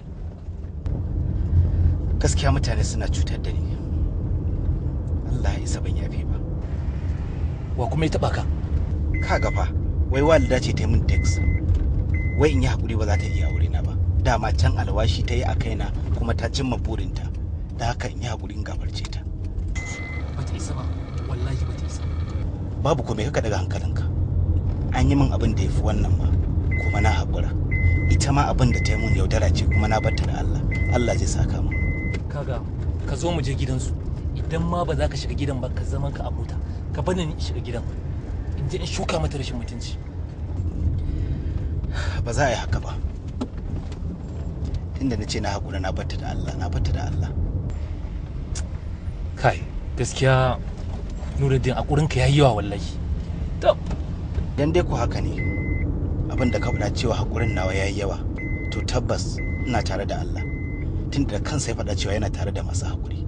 Gaskiya mutane suna cutar da ni. Allah ya isa ban yafe ba. Wa kuma ya taba ka? Ka ga fa, wai walida ce ta yi min text. Wai in yi hakuri ba za ta iya aure na ba. Dama can alwashi ta yi a kaina kuma ta cimma burinta. Da haka in yi hakuri in gafarce ta. Bata isa ba, wallahi bata isa. Babu komai, kaka daga hankalinka. An yi min abin da ya fi wannan ma, kuma na haƙura. Ita ma abin da ta yi min yaudara ce kuma na barta da Allah. Allah zai saka min. Kaga, ka zo mu je gidansu. Idan ma ba za ka shiga gidan ba, ka zaman ka a mota, ka bani ni in shiga gidan, in je in shuka mata rashin mutunci. Ba za a yi haka ba. Tunda na ce na haƙura, na batta da Allah, na batta da Allah. Kai, gaskiya Nuruddin, haƙurinka ya yi yawa wallahi. Dan dai ku haka ne abin da ka faɗa cewa haƙurin nawa ya yi yawa, to tabbas ina tare da Allah, tunda da kansa ya faɗa cewa yana tare da masu haƙuri.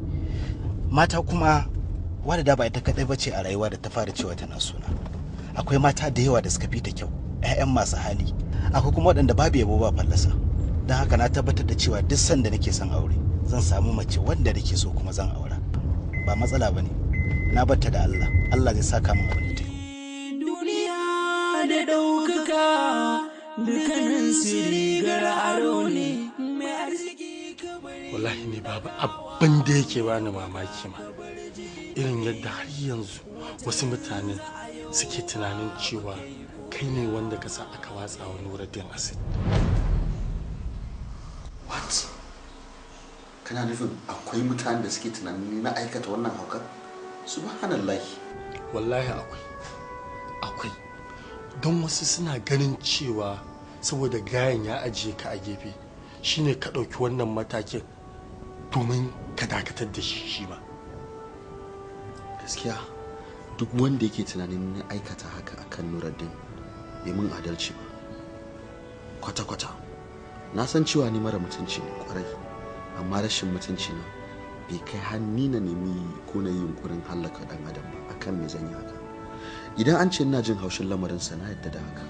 Mata kuma, wadda ba ita kaɗai bace a rayuwa da ta fara cewa tana suna. Akwai mata da yawa da suka fi ta kyau, 'ya'yan masu hali, akwai kuma waɗanda babu yabo ba fallasa. Don haka na tabbatar da cewa duk sanda nake son aure, zan samu mace wanda nake so kuma zan aura. Ba matsala ba ne, na batta da Allah. Allah zai saka min abin da ta yi. Duniya da ɗaukaka dukkanin su rigar aro ne, mai arziki kamar Wallahi ne babu abin da yake bani mamaki ma irin yadda har yanzu wasu mutane suke tunanin cewa kai ne wanda ka sa aka watsa wa Nuruddin acid. What? Kana nufin akwai mutanen da suke tunanin ni na aikata wannan haukar? Subhanallah. Wallahi akwai, akwai, don wasu suna ganin cewa saboda gayan ya ajiye ka a gefe shine ka ɗauki wannan matakin domin ka dakatar da shi shi ma. Gaskiya duk wanda yake tunanin na aikata haka akan Nuruddin bai mun adalci ba kwata-kwata. Na san cewa ni mara mutunci ne kwarai, amma rashin mutunci na bai kai har ni na nemi ko na yi yunkurin hallaka dan adam ba. Akan me zan yi haka? Idan an ce ina jin haushin lamarin sa, na yadda da haka,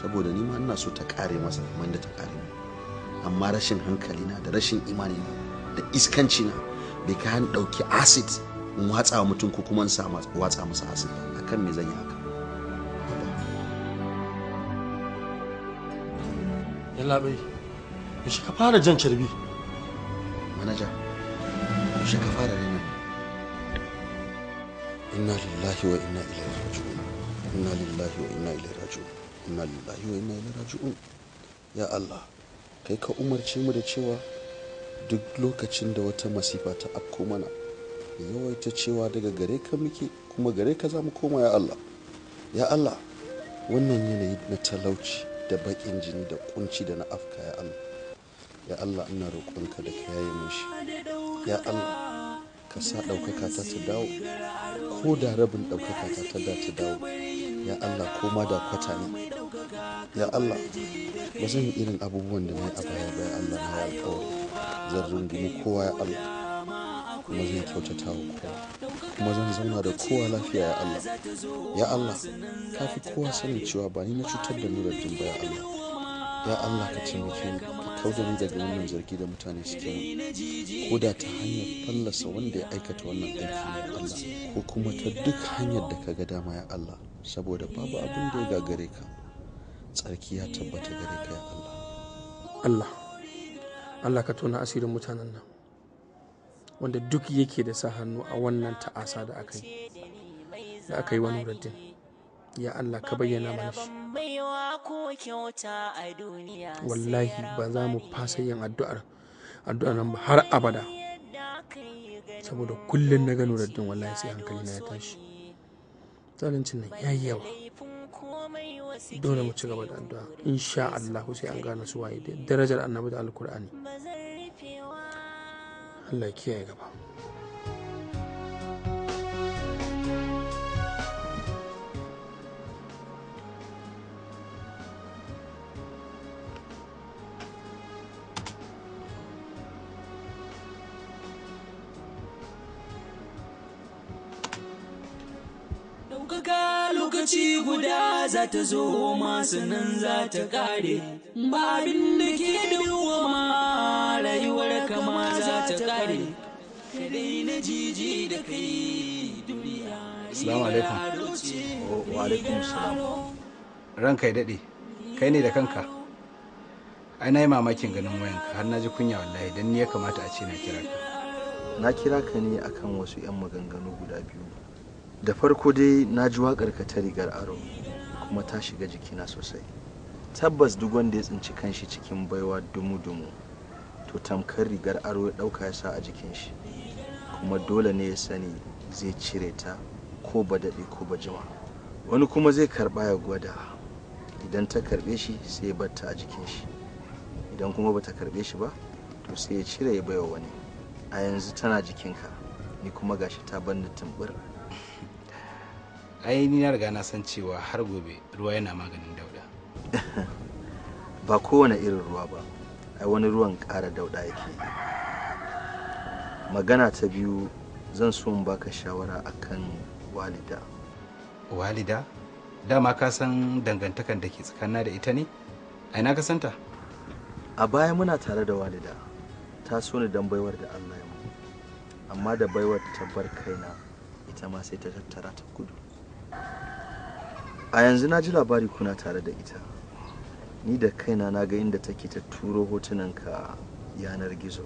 saboda ni ma ina so ta kare masa kamar da ta kare mu. Amma rashin hankali na da rashin imani na da iskanci na bai kai har in dauki acid in watsa wa mutum ko kuma in sa watsa masa acid ba. Akan me zan yi haka? Yallaɓai, yaushe ka fara jan carbi? Manaja, yaushe ka fara rena? Inna lillahi wa inna ilaihi raji'un. Inna lillahi wa inna ilaihi raji'un. Inna lillahi wa inna ilaihi raji'un. Ya Allah, kai ka umarce mu da cewa duk lokacin da wata masifa ta afko mana, mu yawaita cewa daga gare ka muke kuma gare ka za mu koma. Ya Allah, ya Allah, wannan yanayi na talauci da baƙin jini da kunci da na afka, ya Allah, ya Allah, ina roƙonka da ka yaye min shi. Ya Allah, ka sa ɗaukaka ta ta dawo, ko da rabin ɗaukaka ta ta da ta dawo, ya Allah, ko ma da kwata ne. Ya Allah, ba zan yi irin abubuwan da na yi a baya ba. Ya Allah, na yi alƙawari zan rungumi kowa, ya Allah, kuma zan kyautata wa kowa, kuma zan zauna da kowa lafiya. Ya Allah, ya Allah, ka fi kowa sanin cewa ba ni na cutar da Nuruddin ba. Ya Allah, ya Allah, ka taimake ni, ka kauda ni daga wannan zargi da mutane suke min, ko da ta hanyar fallasa wanda ya aikata wannan aiki ne, ya Allah, ko kuma ta duk hanyar da ka ga dama, ya Allah, saboda babu abin da ya gagare ka. Tsarki ya tabbata gare ka, ya Allah. Allah, Allah, ka tona asirin mutanen nan, wanda duk yake da sa hannu a wannan ta'asa da aka yi wa Nuruddin. Ya Allah, ka bayyana mana shi. Baiwa ko kyauta a duniya. Wallahi ba za mu fasa yin addu'ar nan ba har abada, saboda kullum na ga Nuruddin wallahi sai hankali na ya tashi. Zaluncin nan ya yi yawa. Dole mu ci gaba da addu'a. Insha Allah sai an gane su waye, da darajar Annabi da Alkur'ani. Allah ya kiyaye gaba. Ɗaukaka lokaci guda za ta zo masu nan za ta ƙare, ba abin da ke dawwama, rayuwar kama za ta ƙare. Ka daina jiji da kai, duniya. Assalamu alaikum. Wa alaikum salam. Ranka ya daɗe, kai ne da kanka? Ai na yi mamakin ganin wayanka, har na ji kunya wallahi, don ni ya kamata a ce na kira ka. Na kira ka ne akan wasu 'yan maganganu guda biyu. Da farko dai, na ji waƙar ka ta Rigar Aro, kuma ta shiga jikina sosai. Tabbas duk wanda ya tsinci kanshi cikin baiwa dumu-dumu, to tamkar rigar aro ya ɗauka ya sa a jikin shi. Kuma dole ne ya sani zai cire ta ko ba daɗe ko ba jima. Wani kuma zai karɓa ya gwada, idan ta karɓe shi sai ya bar ta a jikin shi, idan kuma bata karɓe shi ba to sai ya cire ya baiwa wani. A yanzu tana jikinka, ni kuma gashi ta banni tumbur. Ai ni na riga na san cewa har gobe ruwa yana maganin dauda. Ba kowane irin ruwa ba, ai wani ruwan ƙara dauda yake yi. Magana ta biyu, zan so in baka shawara akan Walida. Walida? Dama ka san dangantakan da ke tsakanina da ita ne? A ina ka santa? A baya muna tare da Walida, ta so ni don baiwar da Allah ya mu, amma da baiwar ta bar kaina, ita ma sai ta tattara ta gudu. A yanzu na ji labari kuna tare da ita. Ni da kaina na ga inda take ta turo hotunanka yanar gizo.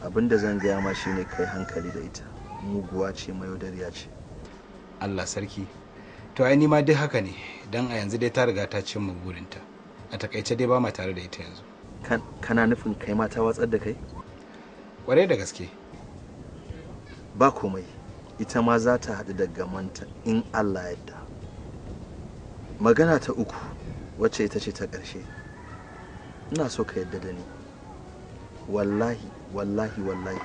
Abinda zan gaya ma shine kai hankali da ita, muguwa ce, mayaudariya ce. Allah sarki, to ai ni ma duk haka ne, dan a yanzu dai ta riga ta cimma burinta. A takaice dai ba ma tare da ita yanzu. Kana nufin kai ma ta watsar da kai? Kwarai da gaske. Ba komai, ita ma za ta haɗu da gamanta in Allah yadda. Magana ta uku, wacce ita ce ta ƙarshe, ina so ka yadda da ni. Wallahi wallahi wallahi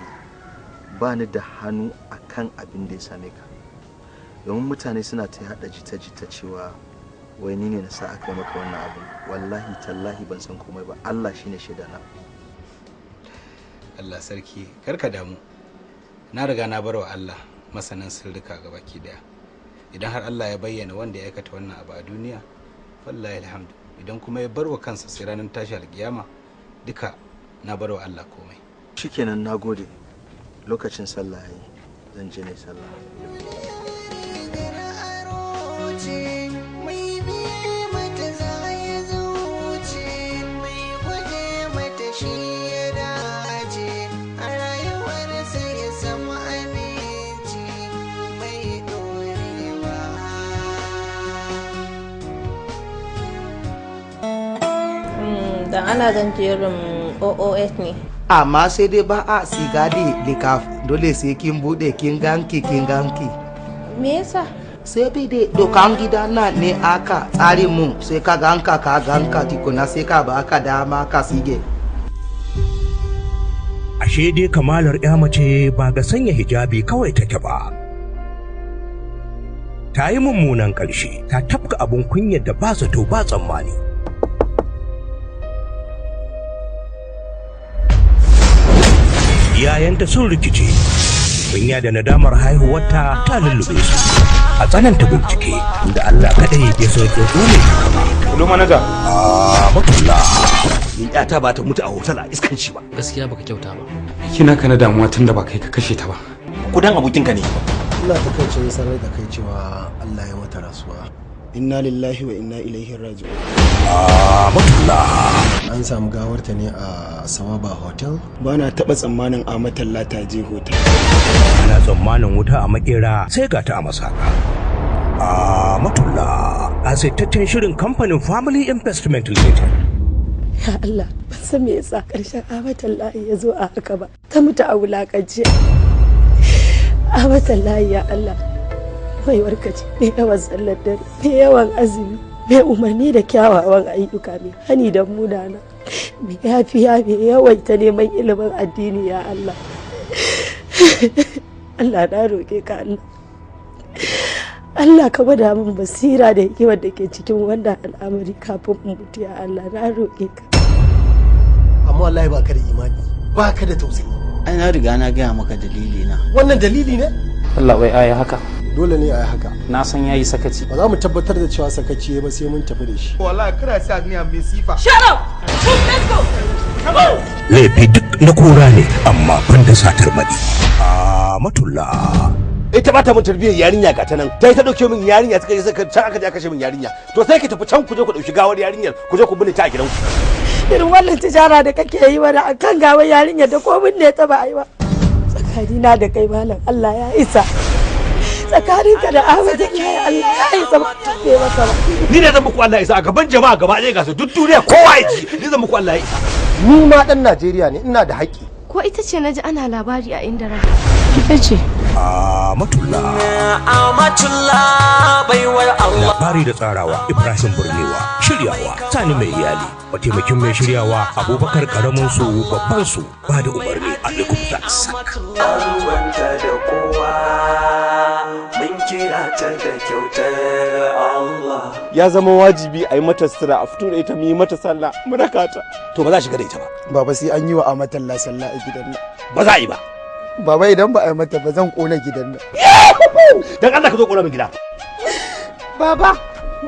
ba ni da hannu akan abin da ya same ka, domin mutane suna ta haɗa jita-jita cewa wai ni ne na sa aka yi maka wannan abin. Wallahi tallahi ban san komai ba, Allah shine shaidana. Allah sarki, karka damu, na riga na barwa Allah masanin sirrika gabaki daya. Idan har Allah ya bayyana wanda ya aikata wannan abu a duniya, wallahi alhamdu. Idan kuma ya barwa kansa sai ranar tashi alkiyama, duka na barwa Allah komai. Shikenan, nagode. Lokacin sallah yayi, zan je ne sallah. Dan ana zan jerin OOS ne. Amma sai dai ba a sigadi likaf, dole sai kin bude kin ganki kin ganki. Me yasa? Sai bi dai dokan gida na ne aka tsari mu, sai ka ganka ka ganka tikuna sai ka ba ka dama ka sige. Ashe dai kamalar ya mace ba ga sanya hijabi kawai take ba. Ta yi mummunan ƙarshe, ta tafka abun kunyar da ba zato ba tsammani. Iyayenta sun rikice, kunya da nadamar haihuwarta ta lullube su. A tsananta bincike da Allah kadai ya soke dole ta kama. Hello manager. Amatullah. Ni ƴata ba ta mutu a hotel a iskanci ba. Gaskiya baka kyauta ba. Kina kana damuwa tunda ba kai ka kashe ta ba. Kudan abokinka ne. Ina takaicin sanar da kai cewa Allah ya mata rasuwa. Inna lillahi wa inna ilaihi raji'un. Amatullah. An samu gawarta ne a Sawaba Hotel. Ba na taɓa tsammanin Amatullah ta je hotel. Ana tsammanin wuta a makera sai ga ta a masaka. Amatullah, asaitaccen shirin kamfanin Family Investment Limited. Ya Allah, ban san me yasa ƙarshen Amatullah ya zo a haka ba. Ta mutu a wulakance. Amatullah ya Allah, mai warkace, mai yawan sallar dare, mai yawan azumi, mai umarni da kyawawan ayyuka, mai hani da munana, mai yafiya, mai yawaita neman ilimin addini ya Allah. Allah na roƙe ka Allah. Allah ka gwada min basira da hikimar da ke cikin wannan al'amari kafin in mutu ya Allah, na roƙe ka. Amma wallahi ba ka da imani, ba ka da tausayi. Ai na riga na gaya maka dalili na. Wannan dalili ne? Allah bai aya haka. Dole ne a yi haka. Na san yayi sakaci. Ba za mu tabbatar da cewa sakaci ba sai mun tafi da shi. Wallahi kana sa ni a masifa. Shut up! Let's go! Come on! Laifi duk na kora ne amma ban da satar maɗi. Amatullah. Ita ba ta mun tarbiyyar yarinya ga ta nan. Ta yi ta dauke min yarinya suka je suka can aka je aka kashe min yarinya. To sai ki tafi can ku je ku dauki gawar yarinyar ku je ku binne ta a gidanku. Irin wannan tijara da kake yi mana akan gawar yarinyar da ko binne ta ba a yi ba. Tsakanina da kai malam Allah ya isa. Tsakaninka da Ahmad ya yi Allah ya isa ba ta maka ba. Ni ne zan muku Allah ya isa a gaban jama'a gaba ɗaya ga su duk duniya kowa ya ji. Ni zan muku Allah ya isa. Ni ma dan Najeriya ne, ina da haƙƙi. Ko ita ce naji ana labari a inda ran. Ita ce. Amatullah. Amatullah baiwar Allah. Labari da tsarawa Ibrahim Burnewa, shiryawa Sani Mai Iyali, mataimakin mai shiryawa Abubakar Karamin su babban su, ba da umarni Ali Kubta. Ruwanta da kowa mun kira ta da kyautar Allah. Ya zama wajibi a yi mata sutura a fito da ita mu yi mata sallah mu raka ta. To ba za a shiga da ita ba. Baba sai an yi wa Amatullah sallah a gidan nan. Ba za a yi ba. Baba idan ba a yi mata ba zan kona gidan nan. Dan Allah ka zo kona min gida. Baba,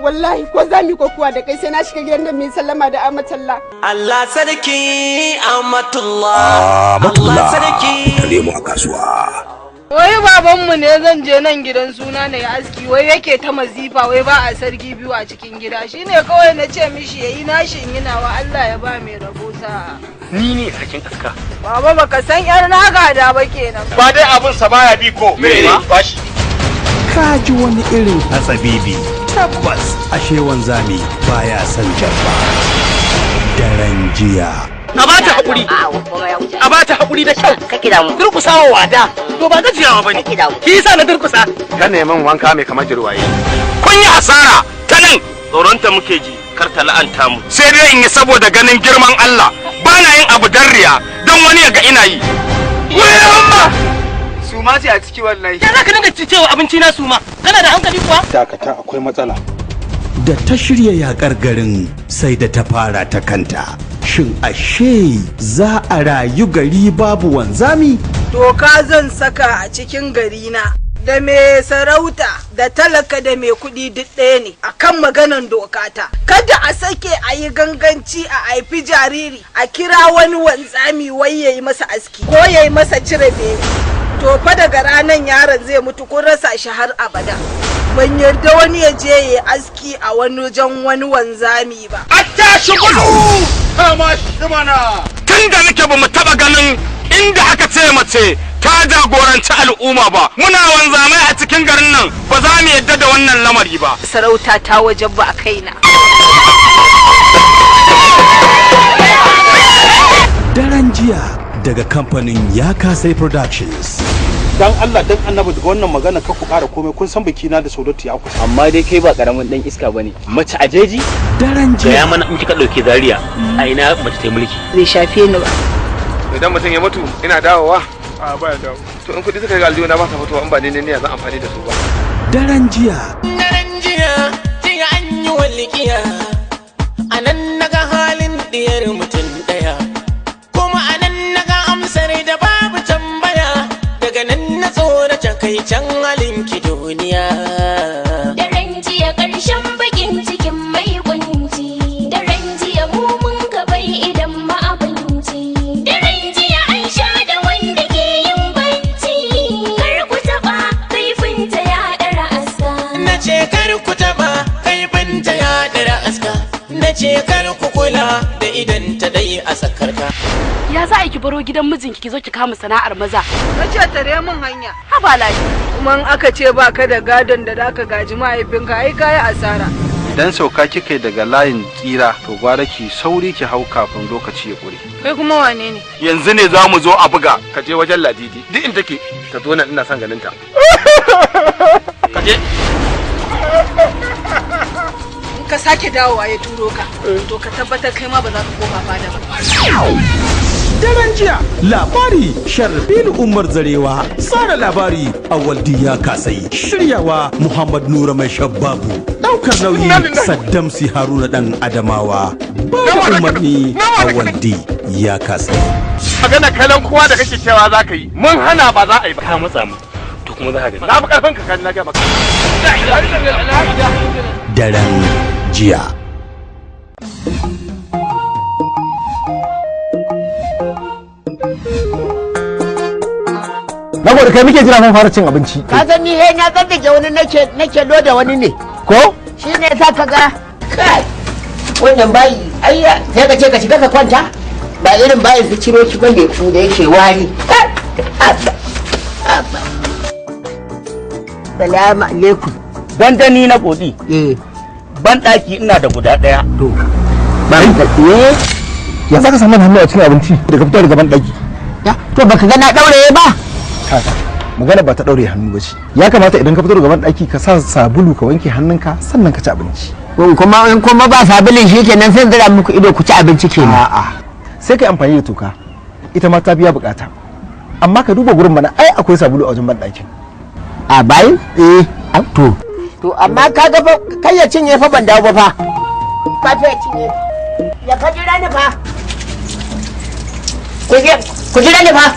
wallahi ko za mu yi kokuwa da kai sai na shiga gidan nan mu yi sallama da Amatullah. Allah sarki Amatullah. Amatullah. Allah sarki. Tare mu a kasuwa. Wai babanmu ne zan je nan gidan suna na ya aski wai yake ta mazifa wai ba a sarki biyu a cikin gida shine kawai na ce mishi yayi nashi in yi nawa Allah ya ba mai rabo sa'a. Ni ne sarkin aska. Baba baka san yar na gada ba kenan. Ba dai abun sa baya bi ko. Me ba shi. Ka ji wani irin hatsabibi. Tabbas ashe wanzami baya son jabba. Daren jiya. A ba ta haƙuri. A ba ta haƙuri da kyau. Kake damu. Durƙusawa wada. To ba gajiyawa bane. Kake damu. Ki yasa na durƙusa. Ka neman wanka mai kamar jirwaye. Kun yi asara ta nan. Tsoronta muke ji kar ta la'anta mu. Sai dai in yi saboda ganin girman Allah. Ba na yin abu dan riya don wani ya ga ina yi. Wai Suma ce a ciki wallahi. Ya za ka dinga cewa abinci na suma? Kana da hankali kuwa? Dakata akwai matsala. Da ta shirya yakar garin sai da ta fara ta kanta. Shin ashe za a rayu gari babu wanzami? Doka zan saka a cikin gari na. Da mai sarauta da talaka da mai kuɗi duk ɗaya ne akan maganan dokata. Kada a sake a yi ganganci a haifi jariri a kira wani wanzami wai yayi masa aski ko yayi masa cire bene. To fa daga ranan yaron zai mutu kun rasa shi har abada. Ban yarda wani ya je ya aski a wani wajen wani wanzami ba. A tashi gudu! Kama shi mana! Tun da nake ba mu taɓa ganin inda aka ce mace ta jagoranci al'umma ba. Muna wanzamai a cikin garin nan ba za mu yadda da wannan lamari ba. Sarauta ta wajen ba a kaina. Daren jiya daga kamfanin Yakasai Productions. Dan Allah dan Annabi daga wannan magana ka ku ƙara komai kun san biki na da Saudatu ya kusa. Amma dai kai ba karamin dan iska bane. Mace a jeji? Daren jiya. Gaya mana in kika dauke Zaria a ina mace ta mulki. Bai shafe ni ba. Idan mutum ya mutu ina dawowa. A baya dawo. To in kuɗi suka ga aljihu na ba sa fitowa in ba ne ne zan amfani da su ba. Daren jiya. Daren jiya jiya an yi walƙiya. A nan naga halin diyar mutum ɗaya. Kuma a nan naga amsar da babu tambaya. Daga nan na tsorata kai can halin ki duniya. Daren jiya ƙarshen bakin cikin mai kunci. Daren jiya mu mun ka bai idan ma abinci. Daren jiya an sha da wanda ke yin bacci. Kar ku taɓa kaifinta ya ɗara aska. Na ce kar ku taɓa kaifinta ya ɗara aska. Na ce kar ku kula da idan ta dai a sakarka. Ya za a ki baro gidan mijinki ki zo ki kama sana'ar maza? Na ce tare min hanya. Haba lafi. Kuma in aka ce ba ka da gadon da zaka gaji mahaifinka ai kayi asara. Idan sauka kika yi daga layin tsira to gwara ki sauri ki hau kafin lokaci ya ƙure. Kai kuma wane ne? Yanzu ne za mu zo a buga ka je wajen Ladidi duk inda take ta zo nan ina son ganin ta. Ka je. In ka sake dawowa ya turo ka to ka tabbatar kai ma ba za ka koma fada ba. Daren jiya labari Sharbilu Umar Zarewa tsara labari Awaldi ya kasai shiryawa Muhammad Nura mai shabbabu daukar nauyi Saddam Si Haruna dan Adamawa ba da umarni Awaldi ya kasai. Magana kalan kowa da kake cewa za ka yi mun hana ba za a yi ba. Ka matsa mu to kuma za ka gani. Na fi karfin ka kan na ga maka. Daren jiya. Nagode kai muke jira mun fara cin abinci. Ka san ni he na tsallake wani nake loda wani ne. Ko? Shi ne sa ka ga kai wannan bayi ai sai ka ce ka shiga ka kwanta ba irin bayin su ciro shi bane da yake wari. Salamu alaikum. Dandani na kodi. Ban daki ina da guda daya. To. Ban Ya za ka samu hannu a cikin abinci daga fito daga ban daki. To baka ga na daure ba? Magana ba ta daure hannu ba ce. Ya kamata idan ka fito daga banɗaki ka sa sabulu ka wanke hannunka sannan ka ci abinci. Kuma in kuma ba sabulin shi kenan sai zira muku ido ku ci abinci kenan. A'a, sai ka yi amfani da toka. Ita ma ta biya bukata. Amma ka duba gurin mana, ai akwai sabulu a wajen banɗakin. A bayin? Eh. To. To amma ka ga fa kai ya cinye fa ban dawo ba fa. Ka fa ya cinye. Ya fa jira ni fa. Ku jira ni fa.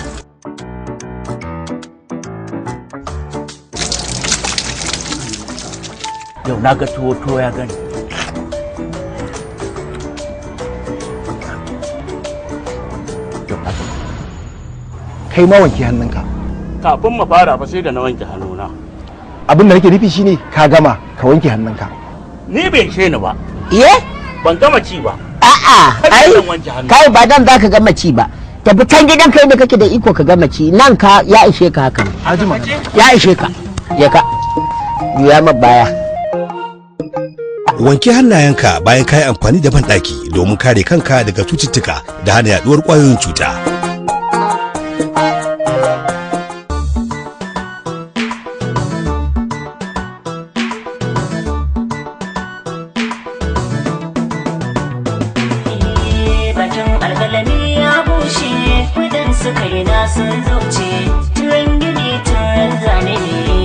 Yau na ga tuwo, tuwo ya gani. Kai ma wanke hannunka. Kafin mu fara fa sai da na wanke hannuna. Abin da nake nufi shine ka gama ka wanke hannunka. Ni bai ishe ni ba. Iye? Ban gama ci ba. A'a, ai kai ba dan zaka gama ci ba. Tafi can gidan kai da kake da iko ka gama ci, nan ka ya ishe ka haka. Ya ishe ka. Ya ka. Juya ma baya. Wanke hannayenka bayan ka yi amfani da banɗaki domin kare kanka daga cututtuka da hana yaduwar ƙwayoyin cuta. Bakin alkalami ya bushe, kudin suka yi na sun zauce, turan gini turan zane ne.